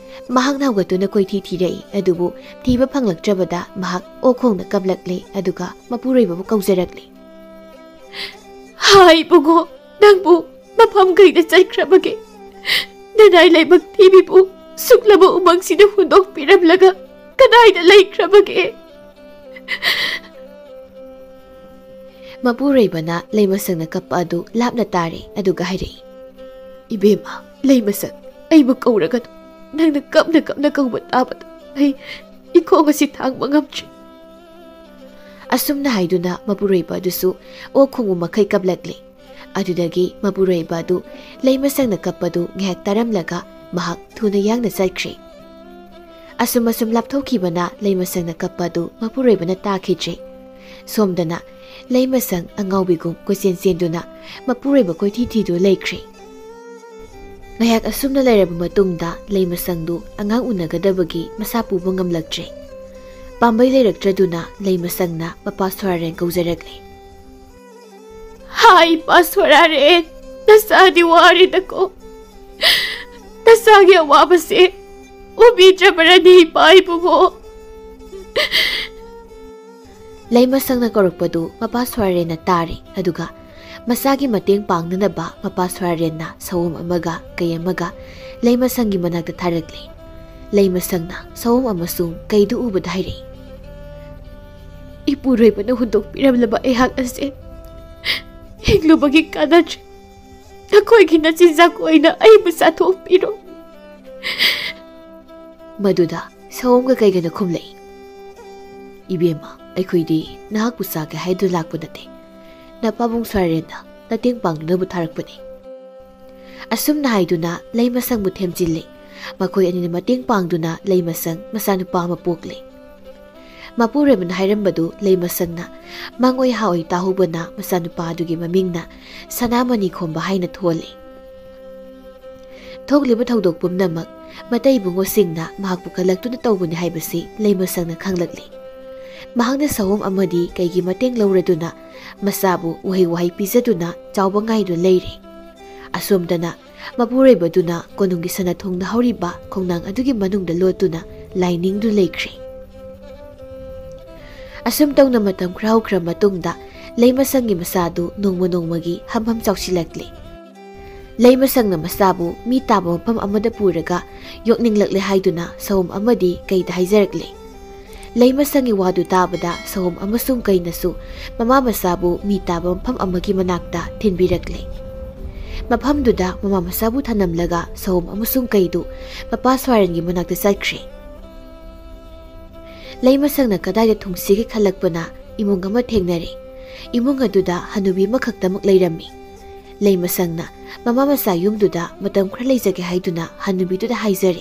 ꯃꯍꯥꯛꯅ ꯍꯧꯒꯠꯇꯨꯅ ꯀꯣꯏꯊꯤ ꯊꯤꯔꯛꯏ, ꯑꯗꯨꯕꯨ ꯊꯤꯕ ꯐꯪꯂꯛꯇ꯭ꯔꯕꯗ ꯃꯍꯥꯛ ꯑꯣꯛ ꯈꯣꯡꯅ ꯀꯞꯂꯛꯂꯦ, ꯑꯗꯨꯒ ꯃꯄꯨꯔꯣꯏꯕꯕꯨ ꯀꯧꯖꯔꯛꯂꯦ꯫ "ꯍꯥꯏ ꯏꯕꯨꯡꯉꯣ, ꯅꯪꯕꯨ ꯃꯐꯝ ꯀꯩꯗ ꯆꯠꯈ꯭ꯔꯕꯒꯦ? ꯅꯅꯥꯏ ꯂꯥꯏꯕꯛ ꯊꯤꯕꯤꯕꯨ ꯁꯨꯛꯂꯕ ꯎꯃꯪꯁꯤꯗ ꯍꯨꯟꯗꯣꯛꯄꯤꯔꯝꯂꯒ ꯀꯗꯥꯏꯗ ꯂꯩꯈ꯭ꯔꯕꯒꯦ?" ꯃꯄꯨꯔꯣꯏꯕꯅ ꯂꯩꯃꯁꯪꯅ ꯀꯞꯄ ꯑꯗꯨ ꯂꯥꯞꯅ ꯇꯥꯔꯦ, ꯑꯗꯨꯒ ꯍꯥꯏꯔꯛꯏ, "ꯏꯕꯦꯝꯃ, ꯂꯩꯃꯁꯪ, ꯑꯩꯕꯨ ꯀꯧꯔꯒꯅꯨ꯫ ꯅꯪꯅ ꯀꯞꯅ ꯀꯞꯅ ꯀꯧꯕ ꯇꯥꯕꯗ ꯑꯩ ꯏꯈꯣꯡ ꯑꯁꯤ ꯊꯥꯡꯕ ꯉꯝꯗ꯭ꯔꯦ꯫" ꯑꯁꯨꯝꯅ ꯍꯥꯏꯗꯨꯅ ꯃꯄꯨꯔꯣꯏꯕ ꯑꯗꯨꯁꯨ ꯑꯣꯛ ꯈꯣꯡꯕ ꯃꯈꯩ ꯀꯞꯂꯛꯂꯦ꯫ ꯑꯗꯨꯗꯒꯤ ꯃꯄꯨꯔꯣꯏꯕ ꯑꯗꯨ ꯂꯩꯃꯁꯪꯅ ꯀꯞꯄꯗꯨ ꯉꯥꯏꯍꯥꯛ ꯇꯥꯔꯝꯂꯒ ꯃꯍꯥꯛ ꯊꯨꯅ ꯌꯥꯡꯅ ꯆꯠꯈ꯭ꯔꯦ꯫ ꯑꯁꯨꯝ ꯑꯁꯨꯝ ꯂꯥꯞꯊꯣꯛꯈꯤꯕꯅ ꯂꯩꯃꯁꯪꯅ ꯀꯞꯄ ꯑꯗꯨ ꯃꯄꯨꯔꯣꯏꯕꯅ ꯇꯥꯈꯤꯗ꯭ꯔꯦ꯫ ꯁꯣꯝꯗꯅ ꯂꯩꯃꯁꯪ ꯑꯉꯥꯎꯕꯤꯒꯨꯝ ꯀꯣꯏꯆꯦꯟ ꯆꯦꯟꯗꯨꯅ ꯃꯄꯨꯔꯣꯏꯕ ꯀꯣꯏꯊꯤ ꯊꯤꯗꯨꯅ ꯂꯩꯈ꯭ꯔꯦ꯫ ꯉꯥꯏꯍꯥꯛ ꯑꯁꯨꯝꯅ ꯂꯩꯔꯕ ꯃꯇꯨꯡꯗ ꯂꯩꯃꯁꯪꯗꯨ ꯑꯉꯥꯡ ꯎꯅꯒꯗꯕꯒꯤ ꯃꯁꯥ ꯄꯨꯕ ꯉꯝꯂꯛꯇ꯭ꯔꯦ꯫ ꯄꯥꯝꯕꯩ ꯂꯩꯔꯛꯇ꯭ꯔꯗꯨꯅ ꯂꯩꯃꯁꯪꯅ ꯃꯄꯥ ꯁꯣꯔꯥꯔꯦꯟ ꯀꯧꯖꯔꯛꯂꯦ꯫ "ꯍꯥꯏ, ꯏꯄꯥ ꯁꯣꯔꯥꯔꯦꯟ, ꯅꯆꯥꯗꯤ ꯋꯥꯔꯦꯗꯀꯣ꯫ ꯅꯆꯥꯒꯤ ꯑꯋꯥꯕꯁꯦ ꯎꯕꯤꯗ꯭ꯔꯕꯔꯅꯦ, ꯏꯄꯥ ꯏꯕꯨꯡꯉꯣ?" ꯂꯩꯃꯁꯪꯅ ꯀꯧꯔꯛꯄꯗꯨ ꯃꯄꯥ ꯁꯣꯔꯥꯔꯦꯟꯅ ꯇꯥꯔꯦ, ꯑꯗꯨꯒ ꯃꯆꯥꯒꯤ ꯃꯇꯦꯡ ꯄꯥꯡꯅꯅꯕ ꯃꯄꯥ ꯁꯣꯔꯥꯔꯦꯟꯅ ꯁꯑꯣꯝ ꯑꯃꯒ ꯀꯩ ꯑꯃꯒ ꯂꯩꯃꯁꯪꯒꯤ ꯃꯅꯥꯛꯇ ꯊꯥꯔꯛꯂꯦ꯫ ꯂꯩꯃꯁꯪꯅ ꯁꯑꯣꯝ ꯑꯃꯁꯨꯡ ꯀꯩꯗꯨ ꯎꯕꯗ ꯍꯥꯏꯔꯛꯏ, "ꯏꯄꯨꯔꯣꯏꯕꯅ ꯍꯨꯟꯗꯣꯛꯄꯤꯔꯝꯂꯕ ꯑꯩꯍꯥꯛ ꯑꯁꯦ ꯍꯤꯡꯂꯨꯕꯒꯤ ꯀꯥꯟꯅꯗ꯭ꯔꯦ꯫ ꯅꯈꯣꯏꯒꯤ ꯅꯆꯤꯟꯖꯥꯛ ꯑꯣꯏꯅ ꯑꯩꯕꯨ ꯆꯥꯊꯣꯛꯄꯤꯔꯣ꯫" ꯃꯗꯨꯗ ꯁꯑꯣꯝꯒ ꯀꯩꯒꯅ ꯈꯨꯝꯂꯛꯏ, "ꯏꯕꯦꯝꯃ, ꯑꯩꯈꯣꯏꯗꯤ ꯅꯍꯥꯛꯄꯨ ꯆꯥꯒꯦ ꯍꯥꯏꯗꯨꯅ ꯂꯥꯛꯄ ꯅꯠꯇꯦ꯫ ꯅꯄꯥꯕꯨꯡ ꯁꯣꯔꯥꯔꯦꯟꯅ ꯃꯇꯦꯡ ꯄꯥꯡꯅꯅꯕ ꯊꯥꯔꯛꯄꯅꯤ꯫" ꯑꯁꯨꯝꯅ ꯍꯥꯏꯗꯨꯅ ꯂꯩꯃꯁꯪꯕꯨ ꯊꯦꯝꯖꯤꯜꯂꯤ꯫ ꯃꯈꯣꯏ ꯑꯅꯤꯅ ꯃꯇꯦꯡ ꯄꯥꯡꯗꯨꯅ ꯂꯩꯃꯁꯪ ꯃꯆꯥꯅꯨꯄꯥ ꯑꯃ ꯄꯣꯛꯂꯤ꯫ ꯃꯄꯨꯔꯣꯏꯕꯅ ꯍꯥꯏꯔꯝꯕꯗꯨ ꯂꯩꯃꯁꯪꯅ ꯃꯪ ꯑꯣꯏ ꯍꯥ ꯑꯣꯏ ꯇꯥꯍꯧꯕꯅ ꯃꯆꯥꯅꯨꯄꯥ ꯑꯗꯨꯒꯤ ꯃꯃꯤꯡꯅ ꯁꯅꯥꯃꯅꯤ ꯈꯣꯝꯕ ꯍꯥꯏꯅ ꯊꯣꯜꯂꯤ꯫ ꯊꯣꯛꯂꯤꯕ ꯊꯧꯗꯣꯛ ꯄꯨꯝꯅꯃꯛ ꯃꯇꯩ ꯏꯕꯨꯡꯉꯣꯁꯤꯡꯅ ꯃꯍꯥꯛꯄꯨ ꯀꯜꯂꯛꯇꯨꯅ ꯇꯧꯕꯅꯤ ꯍꯥꯏꯕꯁꯤ ꯂꯩꯃꯁꯪꯅ ꯈꯪꯂꯛꯂꯤ꯫ ꯃꯍꯥꯛꯅ ꯁꯑꯣꯝ ꯑꯃꯗꯤ ꯀꯩꯒꯤ ꯃꯇꯦꯡ ꯂꯧꯔꯗꯨꯅ ꯃꯆꯥꯕꯨ ꯎꯍꯩ ꯋꯥꯍꯩ ꯄꯤꯖꯗꯨꯅ ꯆꯥꯎꯕ ꯉꯥꯏꯗꯨꯅ ꯂꯩꯔꯦ꯫ ꯑꯁꯣꯝꯗꯅ ꯃꯄꯨꯔꯣꯏꯕꯗꯨꯅ ꯀꯣꯅꯨꯡꯒꯤ ꯁꯅꯥ ꯊꯣꯡꯗ ꯍꯧꯔꯤꯕ ꯈꯣꯡꯅꯥꯡ ꯑꯗꯨꯒꯤ ꯃꯅꯨꯡꯗ ꯂꯣꯠꯇꯨꯅ ꯂꯥꯏ ꯅꯤꯡꯗꯨꯅ ꯂꯩꯈ꯭ꯔꯦ꯫ ꯑꯁꯨꯝ ꯇꯧꯅ ꯃꯇꯝ ꯈꯔ ꯍꯧꯈ꯭ꯔ ꯃꯇꯨꯡꯗ ꯂꯩꯃꯁꯪꯒꯤ ꯃꯆꯥꯗꯨ ꯅꯣꯡꯃ ꯅꯣꯡꯃꯒꯤ ꯍꯝ ꯍꯝ ꯆꯥꯎꯁꯤꯜꯂꯛꯂꯦ꯫ ꯂꯩꯃꯁꯪꯅ ꯃꯆꯥꯕꯨ ꯃꯤ ꯇꯥꯕ ꯃꯐꯝ ꯑꯃꯗ ꯄꯨꯔꯒ ꯌꯣꯛꯅꯤꯡꯂꯛꯂꯦ ꯍꯥꯏꯗꯨꯅ ꯁꯑꯣꯝ ꯑꯃꯗꯤ ꯀꯩꯗ ꯍꯥꯏꯖꯔꯛꯂꯦ꯫ ꯂꯩꯃꯁꯪꯒꯤ ꯋꯥꯗꯨ ꯇꯥꯕꯗ ꯁꯑꯣꯝ ꯑꯃꯁꯨꯡ ꯀꯩꯅꯁꯨ ꯃꯃꯥ ꯃꯆꯥꯕꯨ ꯃꯤ ꯇꯥꯕ ꯃꯐꯝ ꯑꯃꯒꯤ ꯃꯅꯥꯛꯇ ꯊꯤꯟꯕꯤꯔꯛꯂꯦ꯫ ꯃꯐꯝꯗꯨꯗ ꯃꯃꯥ ꯃꯆꯥꯕꯨ ꯊꯅꯝꯂꯒ ꯁꯑꯣꯝ ꯑꯃꯁꯨꯡ ꯀꯩꯗꯨ ꯃꯄꯥ ꯁ꯭ꯋꯥꯔꯦꯟꯒꯤ ꯃꯅꯥꯛꯇ ꯆꯠꯈ꯭ꯔꯦ꯫ ꯂꯩꯃꯁꯪꯅ ꯀꯗꯥꯏꯗ ꯊꯨꯡꯁꯤꯒꯦ ꯈꯜꯂꯛꯄꯅ ꯏꯃꯨꯡ ꯑꯃ ꯊꯦꯡꯅꯔꯦ꯫ ꯏꯃꯨꯡ ꯑꯗꯨꯗ ꯍꯅꯨꯕꯤ ꯑꯃꯈꯛꯇꯃꯛ ꯂꯩꯔꯝꯃꯤ꯫ ꯂꯩꯃꯁꯪꯅ ꯃꯃꯥ ꯃꯆꯥ ꯌꯨꯝꯗꯨꯗ ꯃꯇꯝ ꯈꯔ ꯂꯩꯖꯒꯦ ꯍꯥꯏꯗꯨꯅ ꯍꯅꯨꯕꯤꯗꯨꯗ ꯍꯥꯏꯖꯔꯦ꯫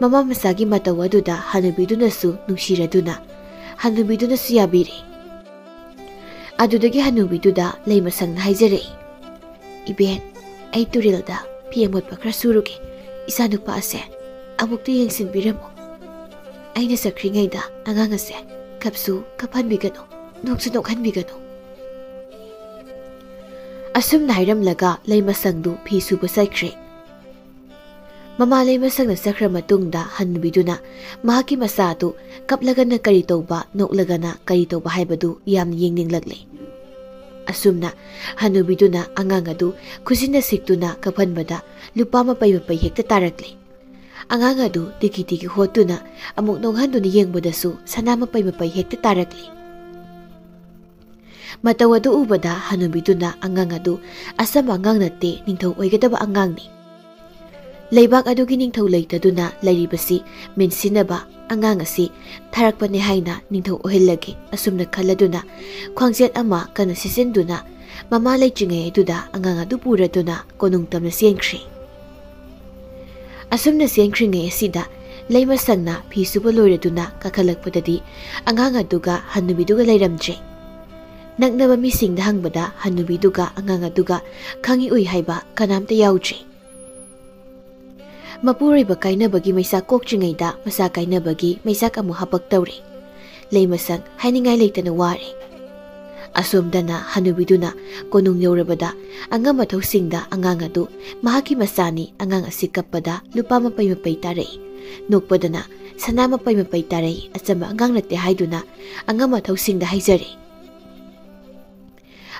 ꯃꯃꯥ ꯃꯆꯥꯒꯤ ꯃꯇꯧ ꯑꯗꯨꯗ ꯍꯅꯨꯕꯤꯗꯨꯅꯁꯨ ꯅꯨꯡꯁꯤꯔꯗꯨꯅ ꯍꯅꯨꯕꯤꯗꯨꯅꯁꯨ ꯌꯥꯕꯤꯔꯦ꯫ ꯑꯗꯨꯗꯒꯤ ꯍꯅꯨꯕꯤꯗꯨꯗ ꯂꯩꯃꯁꯪꯅ ꯍꯥꯏꯖꯔꯛꯏ, "ꯏꯕꯦꯟ, ꯑꯩ ꯇꯨꯔꯦꯜꯗ ꯐꯤ ꯑꯃꯣꯠꯄ ꯈꯔ ꯁꯨꯔꯨꯒꯦ꯫ ꯏꯆꯥꯅꯨꯄꯥ ꯑꯁꯦ ꯑꯃꯨꯛꯇ ꯌꯦꯡꯁꯤꯟꯕꯤꯔꯝꯃꯨ꯫ ꯑꯩꯅ ꯆꯠꯈ꯭ꯔꯤꯉꯩꯗ ꯑꯉꯥꯡ ꯑꯁꯦ ꯀꯞꯁꯨ ꯀꯞꯍꯟꯕꯤꯒꯅꯨ, ꯅꯣꯛꯁꯨ ꯅꯣꯛꯍꯟꯕꯤꯒꯅꯨ"꯫ ꯑꯁꯨꯝꯅ ꯍꯥꯏꯔꯝꯂꯒ ꯂꯩꯃꯁꯪꯗꯨ ꯐꯤ ꯁꯨꯕ ꯆꯠꯈ꯭ꯔꯦ꯫ ꯃꯃꯥ ꯂꯩꯃꯁꯪꯅ ꯆꯠꯈ꯭ꯔ ꯃꯇꯨꯡꯗ ꯍꯟꯅꯨꯕꯤꯗꯨꯅ ꯃꯍꯥꯛꯀꯤ ꯃꯆꯥ ꯑꯗꯨ ꯀꯞꯂꯒꯅ ꯀꯔꯤ ꯇꯧꯕ, ꯅꯣꯛꯂꯒꯅ ꯀꯔꯤ ꯇꯧꯕ ꯍꯥꯏꯕꯗꯨ ꯌꯥꯝꯅ ꯌꯦꯡꯅꯤꯡꯂꯛꯂꯦ꯫ ꯑꯁꯨꯝꯅ ꯍꯟꯅꯨꯕꯤꯗꯨꯅ ꯑꯉꯥꯡ ꯑꯗꯨ ꯈꯨꯖꯤꯟꯅ ꯁꯤꯛꯇꯨꯅ ꯀꯞꯍꯟꯕꯗ ꯂꯨꯄꯥ ꯃꯄꯩ ꯃꯄꯩ ꯍꯦꯛꯇ ꯇꯥꯔꯛꯂꯦ꯫ ꯑꯉꯥꯡ ꯑꯗꯨ ꯇꯤꯀꯤ ꯇꯤꯀꯤ ꯍꯣꯠꯇꯨꯅ ꯑꯃꯨꯛ ꯅꯣꯡꯍꯟꯗꯨꯅ ꯌꯦꯡꯕꯗꯁꯨ ꯁꯅꯥ ꯃꯄꯩ ꯃꯄꯩ ꯍꯦꯛꯇ ꯇꯥꯔꯛꯂꯦ꯫ ꯃꯇꯧ ꯑꯗꯨ ꯎꯕꯗ ꯍꯅꯨꯕꯤꯗꯨꯅ ꯑꯉꯥꯡ ꯑꯗꯨ ꯑꯆꯝꯕ ꯑꯉꯥꯡ ꯅꯠꯇꯦ, ꯅꯤꯡꯊꯧ ꯑꯣꯏꯒꯗꯕ ꯑꯉꯥꯡꯅꯤ꯫ ꯂꯩꯕꯥꯛ ꯑꯗꯨꯒꯤ ꯅꯤꯡꯊꯧ ꯂꯩꯇꯗꯨꯅ ꯂꯩꯔꯤꯕꯁꯤ ꯃꯦꯟꯁꯤꯟꯅꯕ ꯑꯉꯥꯡ ꯑꯁꯤ ꯊꯥꯔꯛꯄꯅꯦ ꯍꯥꯏꯅ ꯅꯤꯡꯊꯧ ꯑꯣꯏꯍꯜꯂꯒꯦ꯫ ꯑꯁꯨꯝꯅ ꯈꯜꯂꯗꯨꯅ ꯈ꯭ꯋꯥꯡꯖꯦꯠ ꯑꯃ ꯀꯟꯅ ꯁꯤꯠꯆꯤꯟꯗꯨꯅ ꯃꯃꯥ ꯂꯩꯇ꯭ꯔꯤꯉꯩ ꯑꯗꯨꯗ ꯑꯉꯥꯡ ꯑꯗꯨ ꯄꯨꯔꯗꯨꯅ ꯀꯣꯅꯨꯡ ꯇꯝꯅ ꯆꯦꯟꯈ꯭ꯔꯦ꯫ ꯑꯁꯨꯝꯅ ꯆꯦꯟꯈ꯭ꯔꯤꯉꯩ ꯑꯁꯤꯗ ꯂꯩꯃꯁꯪꯅ ꯐꯤ ꯁꯨꯕ ꯂꯣꯏꯔꯗꯨꯅ ꯀꯥꯈꯠꯂꯛꯄꯗꯗꯤ ꯑꯉꯥꯡ ꯑꯗꯨꯒ ꯍꯟꯅꯨꯕꯤꯗꯨꯒ ꯂꯩꯔꯝꯗ꯭ꯔꯦ꯫ ꯅꯛꯅꯕ ꯃꯤꯁꯤꯡꯗ ꯍꯪꯕꯗ ꯍꯟꯅꯨꯕꯤꯗꯨꯒ ꯑꯉꯥꯡ ꯑꯗꯨꯒ ꯈꯪꯏ ꯎꯏ ꯍꯥꯏꯕ ꯀꯅꯥꯝꯇ ꯌꯥꯎꯗ꯭ꯔꯦ꯫ ꯃꯄꯨꯔꯣꯏꯕ ꯀꯥꯏꯅꯕꯒꯤ ꯃꯩꯁꯥ ꯀꯣꯛꯇ꯭ꯔꯤꯉꯩꯗ ꯃꯆꯥ ꯀꯥꯏꯅꯕꯒꯤ ꯃꯩꯆꯥꯛ ꯑꯃꯨꯛ ꯍꯥꯄꯛꯇꯧꯔꯦ꯫ ꯂꯩꯃꯁꯪ ꯍꯥꯏꯅꯤꯡꯉꯥꯏ ꯂꯩꯇꯅ ꯋꯥꯔꯦ꯫ ꯑꯁꯣꯝꯗꯅ ꯍꯅꯨꯕꯤꯗꯨꯅ ꯀꯣꯅꯨꯡ ꯌꯧꯔꯕꯗ ꯑꯉꯝ ꯑꯊꯧꯁꯤꯡꯗ ꯑꯉꯥꯡ ꯑꯗꯨ ꯃꯍꯥꯛꯀꯤ ꯃꯆꯥꯅꯤ, ꯑꯉꯥꯡ ꯑꯁꯤ ꯀꯞꯄꯗ ꯂꯨꯄꯥ ꯃꯄꯩ ꯃꯄꯩ ꯇꯥꯔꯛꯏ, ꯅꯣꯛꯄꯗꯅ ꯁꯅꯥ ꯃꯄꯩ ꯃꯄꯩ ꯇꯥꯔꯛꯏ, ꯑꯆꯝꯕ ꯑꯉꯥꯡ ꯅꯠꯇꯦ ꯍꯥꯏꯗꯨꯅ ꯑꯉꯝ ꯑꯊꯧꯁꯤꯡꯗ ꯍꯥꯏꯖꯔꯦ꯫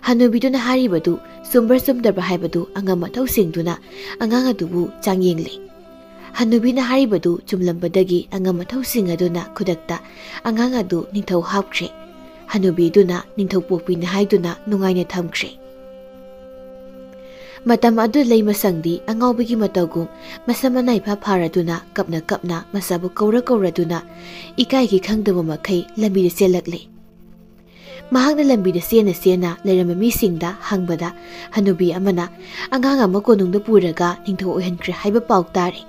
ꯍꯅꯨꯕꯤꯗꯨꯅ ꯍꯥꯏꯔꯤꯕꯗꯨ ꯆꯨꯝꯕ꯭ꯔꯥ ꯆꯨꯝꯗꯕ꯭ꯔꯥ ꯍꯥꯏꯕꯗꯨ ꯑꯉꯝ ꯑꯊꯧꯁꯤꯡꯗꯨꯅ ꯑꯉꯥꯡ ꯑꯗꯨꯕꯨ ꯆꯥꯡꯌꯦꯡꯂꯤ꯫ ꯍꯅꯨꯕꯤꯅ ꯍꯥꯏꯔꯤꯕꯗꯨ ꯆꯨꯝꯂꯝꯕꯗꯒꯤ ꯑꯉꯝ ꯑꯊꯧꯁꯤꯡ ꯑꯗꯨꯅ ꯈꯨꯗꯛꯇ ꯑꯉꯥꯡ ꯑꯗꯨ ꯅꯤꯡꯊꯧ ꯍꯥꯞꯈ꯭ꯔꯦ꯫ ꯍꯅꯨꯕꯤꯗꯨꯅ ꯅꯤꯡꯊꯧ ꯄꯣꯛꯄꯤꯅꯤ ꯍꯥꯏꯗꯨꯅ ꯅꯨꯡꯉꯥꯏꯅ ꯊꯝꯈ꯭ꯔꯦ꯫ ꯃꯇꯝ ꯑꯗꯨ ꯂꯩꯃꯁꯪꯗꯤ ꯑꯉꯥꯎꯕꯤꯒꯤ ꯃꯇꯧꯒꯨꯝ ꯃꯁꯝ ꯃꯅꯥꯏ ꯐꯥ ꯐꯥꯔꯗꯨꯅ ꯀꯞꯅ ꯀꯞꯅ ꯃꯆꯥꯕꯨ ꯀꯧꯔ ꯀꯧꯔꯗꯨꯅ ꯏꯀꯥꯏꯒꯤ ꯈꯪꯗꯕ ꯃꯈꯩ ꯂꯝꯕꯤꯗ ꯆꯦꯜꯂꯛꯂꯦ꯫ ꯃꯍꯥꯛꯅ ꯂꯝꯕꯤꯗ ꯆꯦꯟꯅ ꯆꯦꯟꯅ ꯂꯩꯔꯝꯕ ꯃꯤꯁꯤꯡꯗ ꯍꯪꯕꯗ ꯍꯅꯨꯕꯤ ꯑꯃꯅ ꯑꯉꯥꯡ ꯑꯃ ꯀꯣꯅꯨꯡꯗ ꯄꯨꯔꯒ ꯅꯤꯡꯊꯧ ꯑꯣꯏꯍꯟꯈ꯭ꯔꯦ ꯍꯥꯏꯕ ꯄꯥꯎ ꯇꯥꯔꯦ꯫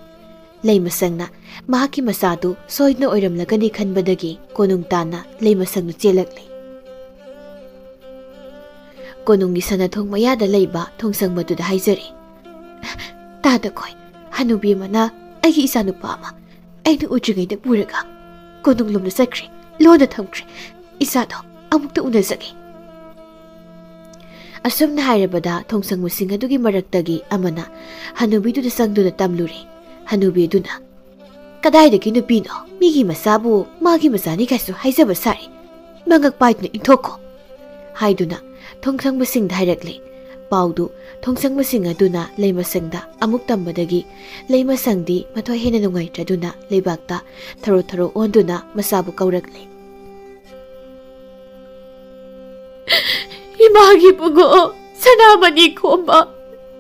ꯂꯩꯃꯁꯪꯅ ꯃꯍꯥꯛꯀꯤ ꯃꯆꯥꯗꯨ ꯁꯣꯏꯗꯅ ꯑꯣꯏꯔꯝꯂꯒꯅꯤ ꯈꯟꯕꯗꯒꯤ ꯀꯣꯅꯨꯡ ꯇꯥꯟꯅ ꯂꯩꯃꯁꯪꯗꯨ ꯆꯦꯜꯂꯛꯂꯦ꯫ ꯀꯣꯅꯨꯡꯒꯤ ꯁꯅꯥꯊꯣꯡ ꯃꯌꯥꯗ ꯂꯩꯕ ꯊꯣꯡꯁꯪ ꯃꯗꯨꯗ ꯍꯥꯏꯖꯔꯦ, "ꯇꯥꯗ ꯈꯣꯏ, ꯍꯅꯨꯕꯤ ꯑꯃꯅ ꯑꯩꯒꯤ ꯏꯆꯥꯅꯨꯄꯥ ꯑꯃ ꯑꯩꯅ ꯎꯗ꯭ꯔꯤꯉꯩꯗ ꯄꯨꯔꯒ ꯀꯣꯅꯨꯡꯂꯣꯝꯗ ꯆꯠꯈ꯭ꯔꯦ, ꯂꯣꯟꯅ ꯊꯝꯈ꯭ꯔꯦ꯫ ꯏꯆꯥꯗꯣ ꯑꯃꯨꯛꯇ ꯎꯅꯖꯒꯦ꯫" ꯑꯁꯨꯝꯅ ꯍꯥꯏꯔꯕꯗ ꯊꯣꯡꯁꯪꯕꯁꯤꯡ ꯑꯗꯨꯒꯤ ꯃꯔꯛꯇꯒꯤ ꯑꯃꯅ ꯍꯅꯨꯕꯤꯗꯨꯗ ꯆꯪꯗꯨꯅ ꯇꯝꯂꯨꯔꯦ꯫ ꯍꯅꯨꯕꯤꯗꯨꯅ, "ꯀꯗꯥꯏꯗꯒꯤ ꯅꯨꯄꯤꯅꯣ? ꯃꯤꯒꯤ ꯃꯆꯥꯕꯨ ꯃꯥꯒꯤ ꯃꯆꯥꯅꯤ ꯀꯥꯏꯁꯨ ꯍꯥꯏꯖꯕ ꯁꯥꯔꯤ꯫ ꯃꯉꯛ ꯄꯥꯏꯗꯨꯅ ꯏꯟꯊꯣꯛꯈꯣ," ꯍꯥꯏꯗꯨꯅ ꯊꯣꯡꯁꯪꯕꯁꯤꯡꯗ ꯍꯥꯏꯔꯛꯂꯦ꯫ ꯄꯥꯎꯗꯨ ꯊꯣꯡꯁꯪꯕꯁꯤꯡ ꯑꯗꯨꯅ ꯂꯩꯃꯁꯪꯗ ꯑꯃꯨꯛ ꯇꯝꯕꯗꯒꯤ ꯂꯩꯃꯁꯪꯗꯤ ꯃꯊꯣꯏ ꯍꯦꯟꯅ ꯅꯨꯡꯉꯥꯏꯇ꯭ꯔꯗꯨꯅ ꯂꯩꯕꯥꯛꯇ ꯊꯔꯣ ꯊꯔꯣ ꯑꯣꯟꯗꯨꯅ ꯃꯆꯥꯕꯨ ꯀꯧꯔꯛꯂꯦ꯫ "ꯏꯃꯥꯒꯤ ꯄꯨꯡꯉꯣ, ꯁꯅꯥꯃꯅꯤ ꯈꯣꯝꯕ,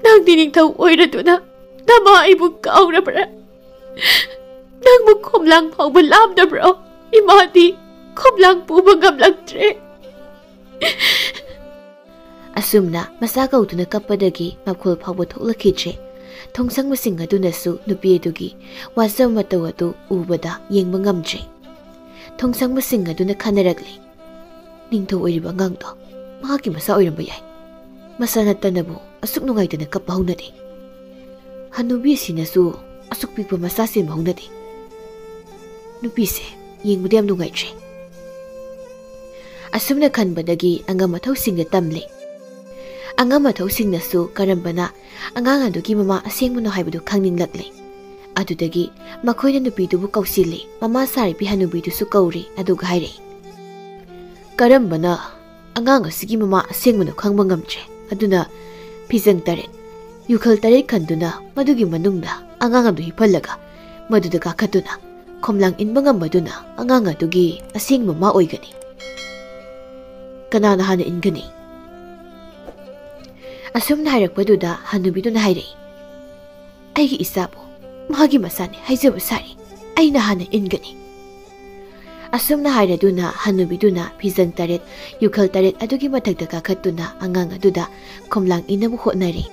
ꯅꯪꯗꯤ ꯅꯤꯡꯊꯧ ꯑꯣꯏꯔꯗꯨꯅ ꯅꯃꯥ ꯑꯩꯕꯨ ꯀꯥꯎꯔꯕ꯭ꯔꯥ? ꯅꯪꯕꯨ ꯈꯣꯝꯂꯥꯡ ꯐꯥꯎꯕ ꯂꯥꯝꯗꯕ꯭ꯔꯣ? ꯏꯃꯥꯗꯤ ꯈꯣꯝꯂꯥꯡ ꯄꯨꯕ ꯉꯝꯂꯛꯇ꯭ꯔꯦ꯫" ꯑꯁꯨꯝꯅ ꯃꯆꯥ ꯀꯧꯗꯨꯅ ꯀꯞꯄꯗꯒꯤ ꯃꯈꯣꯜ ꯐꯥꯎꯕ ꯊꯣꯛꯂꯛꯈꯤꯗ꯭ꯔꯦ꯫ ꯊꯣꯡꯁꯪꯕꯁꯤꯡ ꯑꯗꯨꯅꯁꯨ ꯅꯨꯄꯤ ꯑꯗꯨꯒꯤ ꯋꯥꯖꯕ ꯃꯇꯧ ꯑꯗꯨ ꯎꯕꯗ ꯌꯦꯡꯕ ꯉꯝꯗ꯭ꯔꯦ꯫ ꯊꯣꯡꯁꯪꯕꯁꯤꯡ ꯑꯗꯨꯅ ꯈꯟꯅꯔꯛꯂꯤ, "ꯅꯤꯡꯊꯧ ꯑꯣꯏꯔꯤꯕ ꯑꯉꯥꯡꯗꯣ ꯃꯍꯥꯛꯀꯤ ꯃꯆꯥ ꯑꯣꯏꯔꯝꯕ ꯌꯥꯏ꯫ ꯃꯆꯥ ꯅꯠꯇꯅꯕꯨ ꯑꯁꯨꯛ ꯅꯨꯡꯉꯥꯏꯇꯅ ꯀꯞꯄ ꯍꯧꯅꯗꯦ꯫ ꯍꯅꯨꯕꯤ ꯑꯁꯤꯅꯁꯨ ꯑꯁꯨꯛ ꯄꯤꯛꯄ ꯃꯆꯥ ꯆꯦꯟꯕ ꯍꯧꯅꯗꯦ꯫ ꯅꯨꯄꯤꯁꯦ ꯌꯦꯡꯕꯗ ꯌꯥꯝ ꯅꯨꯡꯉꯥꯏꯇ꯭ꯔꯦ꯫" ꯑꯁꯨꯝꯅ ꯈꯟꯕꯗꯒꯤ ꯑꯉꯝ ꯑꯊꯧꯁꯤꯡꯗ ꯇꯝꯂꯦ꯫ ꯑꯉꯝ ꯑꯊꯧꯁꯤꯡꯅꯁꯨ ꯀꯔꯝꯕꯅ ꯑꯉꯥꯡ ꯑꯗꯨꯒꯤ ꯃꯃꯥ ꯑꯁꯦꯡꯕꯅꯣ ꯍꯥꯏꯕꯗꯨ ꯈꯪꯅꯤꯡꯂꯛꯂꯦ꯫ ꯑꯗꯨꯗꯒꯤ ꯃꯈꯣꯏꯅ ꯅꯨꯄꯤꯗꯨꯕꯨ ꯀꯧꯁꯤꯜꯂꯦ꯫ ꯃꯃꯥ ꯁꯥꯔꯤꯕꯤ ꯍꯅꯨꯕꯤꯗꯨꯁꯨ ꯀꯧꯔꯦ, ꯑꯗꯨꯒ ꯍꯥꯏꯔꯛꯏ, "ꯀꯔꯝꯕꯅ ꯑꯉꯥꯡ ꯑꯁꯤꯒꯤ ꯃꯃꯥ ꯑꯁꯦꯡꯕꯅꯣ ꯈꯪꯕ ꯉꯝꯗ꯭ꯔꯦ꯫ ꯑꯗꯨꯅ ꯐꯤꯖꯪ ꯇꯔꯦꯠ, ꯌꯨꯈꯜ ꯇꯔꯦꯠ ꯈꯟꯗꯨꯅ ꯃꯗꯨꯒꯤ ꯃꯅꯨꯡꯗ ꯑꯉꯥꯡ ꯑꯗꯨ ꯍꯤꯞꯍꯜꯂꯒ ꯃꯗꯨꯗ ꯀꯥꯈꯠꯇꯨꯅ ꯈꯣꯝꯂꯥꯡ ꯏꯟꯕ ꯉꯝꯕꯗꯨꯅ ꯑꯉꯥꯡ ꯑꯗꯨꯒꯤ ꯑꯁꯦꯡꯕ ꯃꯃꯥ ꯑꯣꯏꯒꯅꯤ꯫ ꯀꯅꯥꯅ ꯍꯥꯟꯅ ꯏꯟꯒꯅꯤ?" ꯑꯁꯨꯝꯅ ꯍꯥꯏꯔꯛꯄꯗꯨꯗ ꯍꯅꯨꯕꯤꯗꯨꯅ ꯍꯥꯏꯔꯛꯏ, "ꯑꯩꯒꯤ ꯏꯆꯥꯕꯨ ꯃꯥꯒꯤ ꯃꯆꯥꯅꯤ ꯍꯥꯏꯖꯕ ꯁꯥꯔꯤ꯫ ꯑꯩꯅ ꯍꯥꯟꯅ ꯏꯟꯒꯅꯤ꯫" ꯑꯁꯨꯝꯅ ꯍꯥꯏꯔꯗꯨꯅ ꯍꯅꯨꯕꯤꯗꯨꯅ ꯐꯤꯖꯪ ꯇꯔꯦꯠ, ꯌꯨꯈꯜ ꯇꯔꯦꯠ ꯑꯗꯨꯒꯤ ꯃꯊꯛꯇ ꯀꯥꯈꯠꯇꯨꯅ ꯑꯉꯥꯡ ꯑꯗꯨꯗ ꯈꯣꯝꯂꯥꯡ ꯏꯟꯅꯕ ꯍꯣꯠꯅꯔꯤ꯫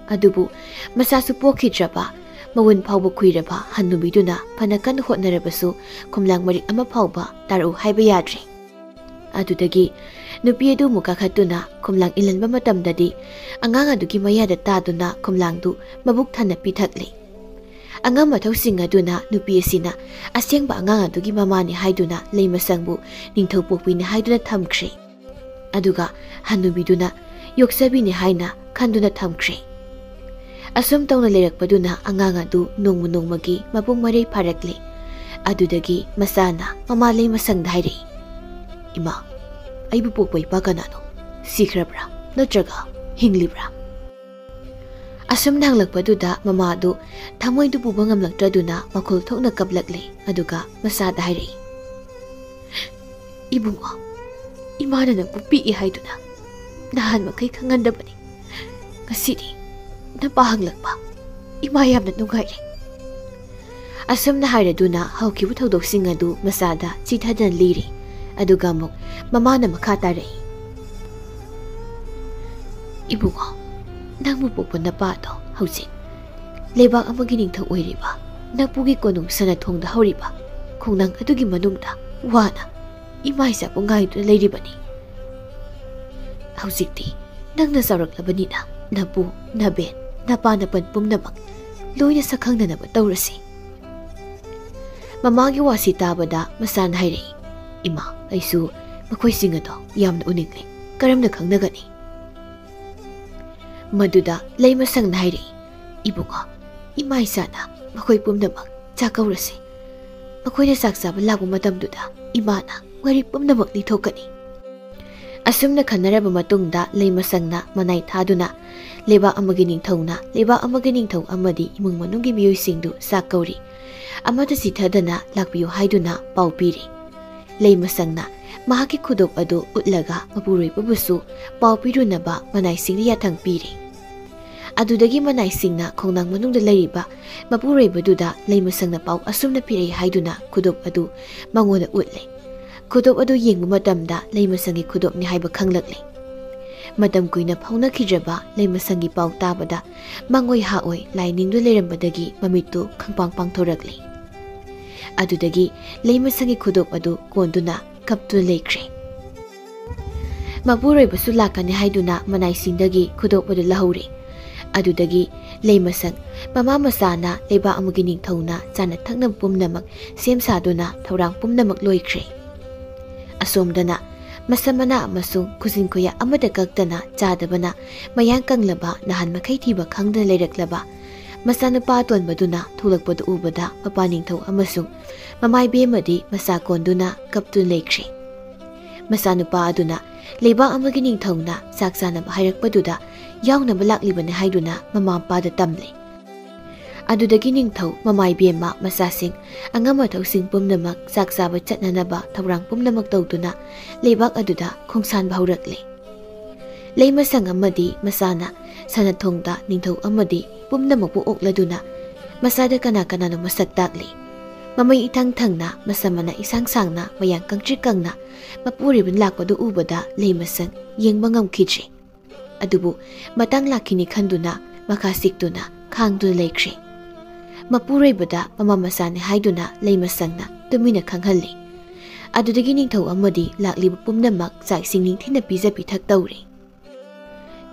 ꯑꯗꯨꯕꯨ ꯃꯆꯥꯁꯨ ꯄꯣꯛꯈꯤꯗ꯭ꯔꯕ, ꯃꯋꯨꯟ ꯐꯥꯎꯕ ꯈꯨꯏꯔꯕ ꯍꯅꯨꯕꯤꯗꯨꯅ ꯐꯅ ꯀꯟꯅ ꯍꯣꯠꯅꯔꯕꯁꯨ ꯈꯣꯝꯂꯥꯡ ꯃꯔꯤꯛ ꯑꯃ ꯐꯥꯎꯕ ꯇꯥꯔꯛꯎ ꯍꯥꯏꯕ ꯌꯥꯗ꯭ꯔꯦ꯫ ꯑꯗꯨꯗꯒꯤ ꯅꯨꯄꯤ ꯑꯗꯨ ꯑꯃꯨꯛ ꯀꯥꯈꯠꯇꯨꯅ ꯈꯣꯝꯂꯥꯡ ꯏꯜꯍꯟꯕ ꯃꯇꯝꯗꯗꯤ ꯑꯉꯥꯡ ꯑꯗꯨꯒꯤ ꯃꯌꯥꯗ ꯇꯥꯗꯨꯅ ꯈꯣꯝꯂꯥꯡꯗꯨ ꯃꯕꯨꯛ ꯊꯟꯅ ꯄꯤꯊꯛꯂꯦ꯫ ꯑꯉꯝ ꯑꯊꯧꯁꯤꯡ ꯑꯗꯨꯅ ꯅꯨꯄꯤ ꯑꯁꯤꯅ ꯑꯁꯦꯡꯕ ꯑꯉꯥꯡ ꯑꯗꯨꯒꯤ ꯃꯃꯥꯅꯤ ꯍꯥꯏꯗꯨꯅ ꯂꯩꯃꯁꯪꯕꯨ ꯅꯤꯡꯊꯧ ꯄꯣꯛꯄꯤꯅꯤ ꯍꯥꯏꯗꯨꯅ ꯊꯝꯈ꯭ꯔꯦ꯫ ꯑꯗꯨꯒ ꯍꯅꯨꯕꯤꯗꯨꯅ ꯌꯣꯛꯆꯕꯤꯅꯤ ꯍꯥꯏꯅ ꯈꯟꯗꯨꯅ ꯊꯝꯈ꯭ꯔꯦ꯫ ꯑꯁꯨꯝ ꯇꯧꯅ ꯂꯩꯔꯛꯄꯗꯨꯅ ꯑꯉꯥꯡ ꯑꯗꯨ ꯅꯣꯡꯃ ꯅꯣꯡꯃꯒꯤ ꯃꯄꯨꯡ ꯃꯔꯩ ꯐꯥꯔꯛꯂꯦ꯫ ꯑꯗꯨꯗꯒꯤ ꯃꯆꯥꯅ ꯃꯃꯥ ꯂꯩꯃꯁꯪꯗ ꯍꯥꯏꯔꯛꯏ, "ꯏꯃꯥ, ꯑꯩꯕꯨ ꯄꯣꯛꯄ ꯏꯄꯥ ꯀꯅꯥꯅꯣ? ꯁꯤꯈ꯭ꯔꯕ꯭ꯔꯥ? ꯅꯠꯇ꯭ꯔꯒ ꯍꯤꯡꯂꯤꯕ꯭ꯔꯥ?" ꯑꯁꯨꯝꯅ ꯍꯪꯂꯛꯄꯗꯨꯗ ꯃꯃꯥ ꯑꯗꯨ ꯊꯃꯣꯏꯗꯨ ꯄꯨꯕ ꯉꯝꯂꯛꯇ꯭ꯔꯗꯨꯅ ꯃꯈꯣꯜ ꯊꯣꯛꯅ ꯀꯞꯂꯛꯂꯦ꯫ ꯑꯗꯨꯒ ꯃꯆꯥꯗ ꯍꯥꯏꯔꯛꯏ, "ꯏꯕꯨꯡꯉꯣ, ꯏꯃꯥꯅ ꯅꯪꯕꯨ ꯄꯤꯛꯏ ꯍꯥꯏꯗꯨꯅ ꯅꯍꯥꯟ ꯃꯈꯩ ꯈꯪꯍꯟꯗꯕꯅꯤ꯫ ꯉꯁꯤꯗꯤ ꯅꯄꯥ ꯍꯪꯂꯛꯄ ꯏꯃꯥ ꯌꯥꯝꯅ ꯅꯨꯡꯉꯥꯏꯔꯦ꯫" ꯑꯁꯨꯝꯅ ꯍꯥꯏꯔꯗꯨꯅ ꯍꯧꯈꯤꯕ ꯊꯧꯗꯣꯛꯁꯤꯡ ꯑꯗꯨ ꯃꯆꯥꯗ ꯆꯤꯊꯗꯅ ꯂꯤꯔꯤ꯫ ꯑꯗꯨꯒ ꯑꯃꯨꯛ ꯃꯃꯥꯅ ꯃꯈꯥ ꯇꯥꯔꯛꯏ, "ꯏꯕꯨꯡꯉꯣ, ꯅꯪꯕꯨ ꯄꯣꯛꯄ ꯅꯄꯥꯗꯣ ꯍꯧꯖꯤꯛ ꯂꯩꯕꯥꯛ ꯑꯃꯒꯤ ꯅꯤꯡꯊꯧ ꯑꯣꯏꯔꯤꯕ ꯅꯄꯨꯒꯤ ꯀꯣꯅꯨꯡ ꯁꯅꯥꯊꯣꯡꯗ ꯍꯧꯔꯤꯕ ꯈꯣꯡꯅꯥꯡ ꯑꯗꯨꯒꯤ ꯃꯅꯨꯡꯗ ꯋꯥꯅ ꯏꯃꯥ ꯏꯆꯥꯕꯨ ꯉꯥꯏꯗꯨꯅ ꯂꯩꯔꯤꯕꯅꯤ꯫ ꯍꯧꯖꯤꯛꯇꯤ ꯅꯪꯅ ꯆꯥꯎꯔꯛꯂꯕꯅꯤꯅ ꯅꯄꯨ, ꯅꯕꯦꯟ, ꯅꯄꯥ ꯅꯄꯟ ꯄꯨꯝꯅꯃꯛ ꯂꯣꯏꯅ ꯁꯛꯈꯪꯅꯅꯕ ꯇꯧꯔꯁꯤ꯫" ꯃꯃꯥꯒꯤ ꯋꯥꯁꯤ ꯇꯥꯕꯗ ꯃꯆꯥꯅ ꯍꯥꯏꯔꯛꯏ, "ꯏꯃꯥ, ꯑꯩꯁꯨ ꯃꯈꯣꯏꯁꯤꯡ ꯑꯗꯣ ꯌꯥꯝꯅ ꯎꯅꯤꯡꯂꯦ꯫ ꯀꯔꯝꯅ ꯈꯪꯅꯒꯅꯤ?" ꯃꯗꯨꯗ ꯂꯩꯃꯁꯪꯅ ꯍꯥꯏꯔꯛꯏ, "ꯏꯕꯨꯡꯉꯣ, ꯏꯃꯥ ꯏꯆꯥꯅ ꯃꯈꯣꯏ ꯄꯨꯝꯅꯃꯛ ꯆꯥꯛ ꯀꯧꯔꯁꯤ꯫ ꯃꯈꯣꯏꯅ ꯆꯥꯛ ꯆꯥꯕ ꯂꯥꯛꯄ ꯃꯇꯝꯗꯨꯗ ꯏꯃꯥꯅ ꯋꯥꯔꯤ ꯄꯨꯝꯅꯃꯛ ꯂꯤꯊꯣꯛꯀꯅꯤ꯫" ꯑꯁꯨꯝꯅ ꯈꯟꯅꯔꯕ ꯃꯇꯨꯡꯗ ꯂꯩꯃꯁꯪꯅ ꯃꯅꯥꯏ ꯊꯥꯗꯨꯅ ꯂꯩꯕꯥꯛ ꯑꯃꯒꯤ ꯅꯤꯡꯊꯧꯅ ꯂꯩꯕꯥꯛ ꯑꯃꯒꯤ ꯅꯤꯡꯊꯧ ꯑꯃꯗꯤ ꯏꯃꯨꯡ ꯃꯅꯨꯡꯒꯤ ꯃꯤꯑꯣꯏꯁꯤꯡꯗꯨ ꯆꯥꯛ ꯀꯧꯔꯤ꯫ ꯑꯃꯠꯇ ꯆꯤꯊꯗꯅ ꯂꯥꯛꯄꯤꯌꯨ ꯍꯥꯏꯗꯨꯅ ꯄꯥꯎ ꯄꯤꯔꯤ꯫ ꯂꯩꯃꯁꯪꯅ ꯃꯍꯥꯛꯀꯤ ꯈꯨꯗꯣꯞ ꯑꯗꯨ ꯎꯠꯂꯒ ꯃꯄꯨꯔꯣꯏꯕꯕꯨꯁꯨ ꯄꯥꯎ ꯄꯤꯔꯨꯅꯕ ꯃꯅꯥꯏꯁꯤꯡꯗ ꯌꯥꯊꯪ ꯄꯤꯔꯤ꯫ ꯑꯗꯨꯗꯒꯤ ꯃꯅꯥꯏꯁꯤꯡꯅ ꯈꯣꯡꯅꯥꯡ ꯃꯅꯨꯡꯗ ꯂꯩꯔꯤꯕ ꯃꯄꯨꯔꯣꯏꯕꯗꯨꯗ ꯂꯩꯃꯁꯪꯅ ꯄꯥꯎ ꯑꯁꯨꯝꯅ ꯄꯤꯔꯛꯏ ꯍꯥꯏꯗꯨꯅ ꯈꯨꯗꯣꯞ ꯑꯗꯨ ꯃꯉꯣꯟꯗ ꯎꯠꯂꯦ꯫ ꯈꯨꯗꯣꯞ ꯑꯗꯨ ꯌꯦꯡꯕ ꯃꯇꯝꯗ ꯂꯩꯃꯁꯪꯒꯤ ꯈꯨꯗꯣꯞꯅꯤ ꯍꯥꯏꯕ ꯈꯪꯂꯛꯂꯦ꯫ ꯃꯇꯝ ꯀꯨꯏꯅ ꯐꯥꯎꯅꯈꯤꯗ꯭ꯔꯕ ꯂꯩꯃꯁꯪꯒꯤ ꯄꯥꯎ ꯇꯥꯕꯗ ꯃꯉꯣꯏ ꯍꯥꯑꯣꯏ ꯂꯥꯏꯅꯤꯡꯗꯨ ꯂꯩꯔꯝꯕꯗꯒꯤ ꯃꯃꯤꯠꯇꯨ ꯈꯪꯄꯥꯡ ꯄꯥꯡꯊꯣꯔꯛꯂꯦ꯫ ꯑꯗꯨꯗꯒꯤ ꯂꯩꯃꯁꯪꯒꯤ ꯈꯨꯗꯣꯞ ꯑꯗꯨ ꯀꯣꯟꯗꯨꯅ ꯀꯞꯇꯨꯅ ꯂꯩꯈ꯭ꯔꯦ꯫ ꯃꯄꯨꯔꯣꯏꯕꯁꯨ ꯂꯥꯛꯀꯅꯤ ꯍꯥꯏꯗꯨꯅ ꯃꯅꯥꯏꯁꯤꯡꯗꯒꯤ ꯈꯨꯗꯣꯞ ꯑꯗꯨ ꯂꯧꯍꯧꯔꯦ꯫ ꯑꯗꯨꯗꯒꯤ ꯂꯩꯃꯁꯪ ꯃꯃꯥ ꯃꯆꯥꯅ ꯂꯩꯕꯥꯛ ꯑꯃꯒꯤ ꯅꯤꯡꯊꯧꯅ ꯆꯥꯅ ꯊꯛꯅꯕ ꯄꯨꯝꯅꯃꯛ ꯁꯦꯝ ꯁꯥꯗꯨꯅ ꯊꯧꯔꯥꯡ ꯄꯨꯝꯅꯃꯛ ꯂꯣꯏꯈ꯭ꯔꯦ꯫ ꯑꯁꯣꯝꯗꯅ ꯃꯁꯝ ꯃꯅꯥ ꯑꯃꯁꯨꯡ ꯈꯨꯖꯤꯟ ꯈꯨꯌꯥ ꯑꯃꯠꯇ ꯀꯛꯇꯅ ꯆꯥꯗꯕꯅ ꯃꯌꯥꯡ ꯀꯪꯂꯕ ꯅꯍꯥꯟ ꯃꯈꯩ ꯊꯤꯕ ꯈꯪꯗꯅ ꯂꯩꯔꯛꯂꯕ ꯃꯆꯥꯅꯨꯄꯥ ꯑꯇꯣꯟꯕꯗꯨꯅ ꯊꯣꯛꯂꯛꯄꯗꯨ ꯎꯕꯗ ꯃꯄꯥ ꯅꯤꯡꯊꯧ ꯑꯃꯁꯨꯡ ꯃꯃꯥꯏꯕꯦꯝꯃꯗꯤ ꯃꯆꯥ ꯀꯣꯟꯗꯨꯅ ꯀꯞꯇꯨꯅ ꯂꯩꯈ꯭ꯔꯦ꯫ ꯃꯆꯥꯅꯨꯄꯥ ꯑꯗꯨꯅ ꯂꯩꯕꯥꯛ ꯑꯃꯒꯤ ꯅꯤꯡꯊꯧꯅ ꯆꯥꯛ ꯆꯥꯅꯕ ꯍꯥꯏꯔꯛꯄꯗꯨꯗ ꯌꯥꯎꯅꯕ ꯂꯥꯛꯂꯤꯕꯅꯤ ꯍꯥꯏꯗꯨꯅ ꯃꯃꯥ ꯃꯄꯥꯗ ꯇꯝꯂꯦ꯫ ꯑꯗꯨꯗꯒꯤ ꯅꯤꯡꯊꯧ ꯃꯃꯥꯏꯕꯦꯝꯃ ꯃꯆꯥꯁꯤꯡ ꯑꯉꯝ ꯑꯊꯧꯁꯤꯡ ꯄꯨꯝꯅꯃꯛ ꯆꯥꯛ ꯆꯥꯕ ꯆꯠꯅꯅꯕ ꯊꯧꯔꯥꯡ ꯄꯨꯝꯅꯃꯛ ꯇꯧꯗꯨꯅ ꯂꯩꯕꯥꯛ ꯑꯗꯨꯗ ꯈꯣꯡꯁꯥꯟꯕ ꯍꯧꯔꯛꯂꯦ꯫ ꯂꯩꯃꯁꯪ ꯑꯃꯗꯤ ꯃꯆꯥꯅ ꯁꯅꯥꯊꯣꯡꯗ ꯅꯤꯡꯊꯧ ꯑꯃꯗꯤ ꯄꯨꯝꯅꯃꯛꯄꯨ ꯑꯣꯛꯂꯗꯨꯅ ꯃꯆꯥꯗ ꯀꯅꯥ ꯀꯅꯥꯅꯣ ꯃꯁꯛ ꯇꯥꯛꯂꯤ꯫ ꯃꯃꯩ ꯏꯊꯪ ꯊꯪꯅ, ꯃꯁꯝ ꯃꯅꯥ ꯏꯁꯥꯡ ꯁꯥꯡꯅ, ꯃꯌꯥꯡ ꯀꯪꯇ꯭ꯔꯤꯛ ꯀꯪꯅ ꯃꯄꯨꯔꯣꯏꯕꯅ ꯂꯥꯛꯄꯗꯨ ꯎꯕꯗ ꯂꯩꯃꯁꯪ ꯌꯦꯡꯕ ꯉꯝꯈꯤꯗ꯭ꯔꯦ꯫ ꯑꯗꯨꯕꯨ ꯃꯇꯥꯡ ꯂꯥꯛꯈꯤꯅꯤ ꯈꯟꯗꯨꯅ ꯃꯈꯥ ꯁꯤꯛꯇꯨꯅ ꯈꯥꯡꯗꯨꯅ ꯂꯩꯈ꯭ꯔꯦ꯫ ꯃꯄꯨꯔꯣꯏꯕꯗ ꯃꯃꯥ ꯃꯆꯥꯅꯤ ꯍꯥꯏꯗꯨꯅ ꯂꯩꯃꯁꯪꯅ ꯇꯨꯃꯤꯟꯅ ꯈꯪꯍꯜꯂꯤ꯫ ꯑꯗꯨꯗꯒꯤ ꯅꯤꯡꯊꯧ ꯑꯃꯗꯤ ꯂꯥꯛꯂꯤꯕ ꯄꯨꯝꯅꯃꯛ ꯆꯥꯛ ꯏꯁꯤꯡ ꯅꯤꯡꯊꯤꯅ ꯄꯤꯖ ꯄꯤꯊꯛ ꯇꯧꯔꯦ꯫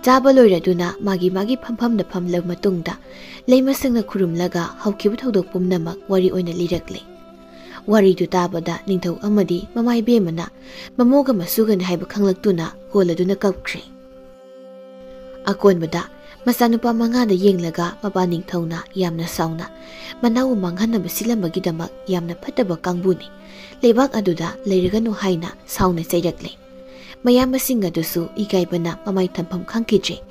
ꯆꯥꯕ ꯂꯣꯏꯔꯗꯨꯅ ꯃꯥꯒꯤ ꯃꯥꯒꯤ ꯐꯝꯐꯝꯗ ꯐꯝꯂꯕ ꯃꯇꯨꯡꯗ ꯂꯩꯃꯁꯪꯅ ꯈꯨꯔꯨꯝꯂꯒ ꯍꯧꯈꯤꯕ ꯊꯧꯗꯣꯛ ꯄꯨꯝꯅꯃꯛ ꯋꯥꯔꯤ ꯑꯣꯏꯅ ꯂꯤꯔꯛꯂꯦ꯫ ꯋꯥꯔꯤꯗꯨ ꯇꯥꯕꯗ ꯅꯤꯡꯊꯧ ꯑꯃꯗꯤ ꯃꯃꯥ ꯏꯕꯦꯝꯃꯅ ꯃꯃꯧꯒ ꯃꯁꯨꯒꯅꯤ ꯍꯥꯏꯕ ꯈꯪꯂꯛꯇꯨꯅ ꯀꯣꯜꯂꯗꯨꯅ ꯀꯞꯈ꯭ꯔꯦ꯫ ꯑꯀꯣꯟꯕꯗ ꯃꯆꯥꯅꯨꯄꯥ ꯃꯉꯥꯗ ꯌꯦꯡꯂꯒ ꯃꯄꯥ ꯅꯤꯡꯊꯧꯅ ꯌꯥꯝꯅ ꯁꯥꯎꯅ ꯃꯅꯥꯎ ꯃꯥꯡꯍꯟꯅꯕ ꯁꯤꯜꯂꯝꯕꯒꯤꯗꯃꯛ ꯌꯥꯝꯅ ꯐꯠꯇꯕ ꯀꯥꯡꯕꯨꯅꯤ, ꯂꯩꯕꯥꯛ ꯑꯗꯨꯗ ꯂꯩꯔꯒꯅꯨ ꯍꯥꯏꯅ ꯁꯥꯎꯅ ꯆꯩꯔꯛꯂꯦ꯫ ꯃꯌꯥꯝꯕꯁꯤꯡ ꯑꯗꯨꯁꯨ ꯏꯀꯥꯏꯕꯅ ꯃꯃꯥꯏ ꯊꯝꯐꯝ ꯈꯪꯈꯤꯗ꯭ꯔꯦ꯫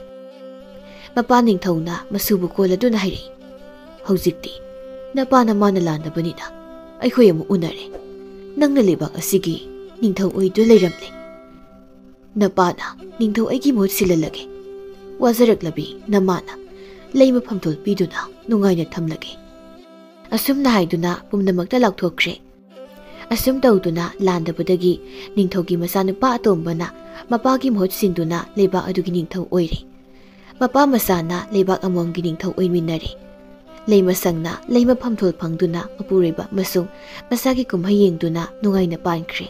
ꯃꯄꯥ ꯅꯤꯡꯊꯧꯅ ꯃꯁꯨꯕꯨ ꯀꯣꯜꯂꯗꯨꯅ ꯍꯥꯏꯔꯛꯏ, "ꯍꯧꯖꯤꯛꯇꯤ ꯅꯄꯥ ꯅꯃꯥꯅ ꯂꯥꯟꯗꯕꯅꯤꯅ ꯑꯩꯈꯣꯏ ꯑꯃꯨꯛ ꯎꯅꯔꯦ꯫ ꯅꯪꯅ ꯂꯩꯕꯥꯛ ꯑꯁꯤꯒꯤ ꯅꯤꯡꯊꯧ ꯑꯣꯏꯗꯨꯅ ꯂꯩꯔꯝꯂꯦ꯫ ꯅꯄꯥꯅ ꯅꯤꯡꯊꯧ ꯑꯩꯒꯤ ꯃꯍꯨꯠ ꯁꯤꯜꯍꯜꯂꯒꯦ꯫ ꯋꯥꯖꯔꯛꯂꯕꯤ ꯅꯃꯥꯅ ꯂꯩ ꯃꯐꯝ ꯊꯣꯜ ꯄꯤꯗꯨꯅ ꯅꯨꯡꯉꯥꯏꯅ ꯊꯝꯂꯒꯦ"꯫ ꯑꯁꯨꯝꯅ ꯍꯥꯏꯗꯨꯅ ꯄꯨꯝꯅꯃꯛꯇ ꯂꯥꯎꯊꯣꯛꯈ꯭ꯔꯦ꯫ ꯑꯁꯨꯝ ꯇꯧꯗꯨꯅ ꯂꯥꯟꯗꯕꯗꯒꯤ ꯅꯤꯡꯊꯧꯒꯤ ꯃꯆꯥꯅꯨꯄꯥ ꯑꯇꯣꯝꯕꯅ ꯃꯄꯥꯒꯤ ꯃꯍꯨꯠ ꯁꯤꯟꯗꯨꯅ ꯂꯩꯕꯥꯛ ꯑꯗꯨꯒꯤ ꯅꯤꯡꯊꯧ ꯑꯣꯏꯔꯦ꯫ ꯃꯄꯥ ꯃꯆꯥꯅ ꯂꯩꯕꯥꯛ ꯑꯃꯃꯝꯒꯤ ꯅꯤꯡꯊꯧ ꯑꯣꯏꯃꯤꯟꯅꯔꯦ꯫ ꯂꯩ ꯃꯁꯪꯅ ꯂꯩ ꯃꯐꯝ ꯊꯣꯜ ꯐꯪꯗꯨꯅ ꯃꯄꯨꯔꯣꯏꯕ ꯑꯃꯁꯨꯡ ꯃꯆꯥꯒꯤ ꯀꯨꯝꯍꯩ ꯌꯦꯡꯗꯨꯅ ꯅꯨꯡꯉꯥꯏꯅ ꯄꯥꯟꯈ꯭ꯔꯦ꯫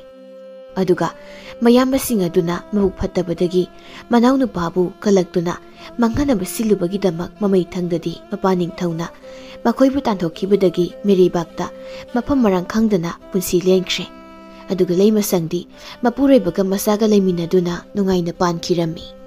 ꯑꯗꯨꯒ ꯃꯌꯥꯝꯕꯁꯤꯡ ꯑꯗꯨꯅ ꯃꯕꯨꯛ ꯐꯠꯇꯕꯗꯒꯤ ꯃꯅꯥꯎꯅꯨꯄꯥꯕꯨ ꯀꯜꯂꯛꯇꯨꯅ ꯃꯥꯡꯍꯟꯅꯕ ꯁꯤꯜꯂꯨꯕꯒꯤꯗꯃꯛ ꯃꯃꯩ ꯊꯪꯗꯗꯤ ꯃꯄꯥ ꯅꯤꯡꯊꯧꯅ ꯃꯈꯣꯏꯕꯨ ꯇꯥꯟꯊꯣꯛꯈꯤꯕꯗꯒꯤ ꯃꯤꯔꯩꯕꯥꯛꯇ ꯃꯐꯝ ꯃꯔꯥꯡ ꯈꯪꯗꯅ ꯄꯨꯟꯁꯤ ꯂꯦꯟꯈ꯭ꯔꯦ꯫ ꯑꯗꯨꯒ ꯂꯩ ꯃꯁꯪꯗꯤ ꯃꯄꯨꯔꯣꯏꯕꯒ ꯃꯆꯥꯒ ꯂꯩꯃꯤꯟꯅꯗꯨꯅ ꯅꯨꯡꯉꯥꯏꯅ ꯄꯥꯟꯈꯤꯔꯝꯃꯤ꯫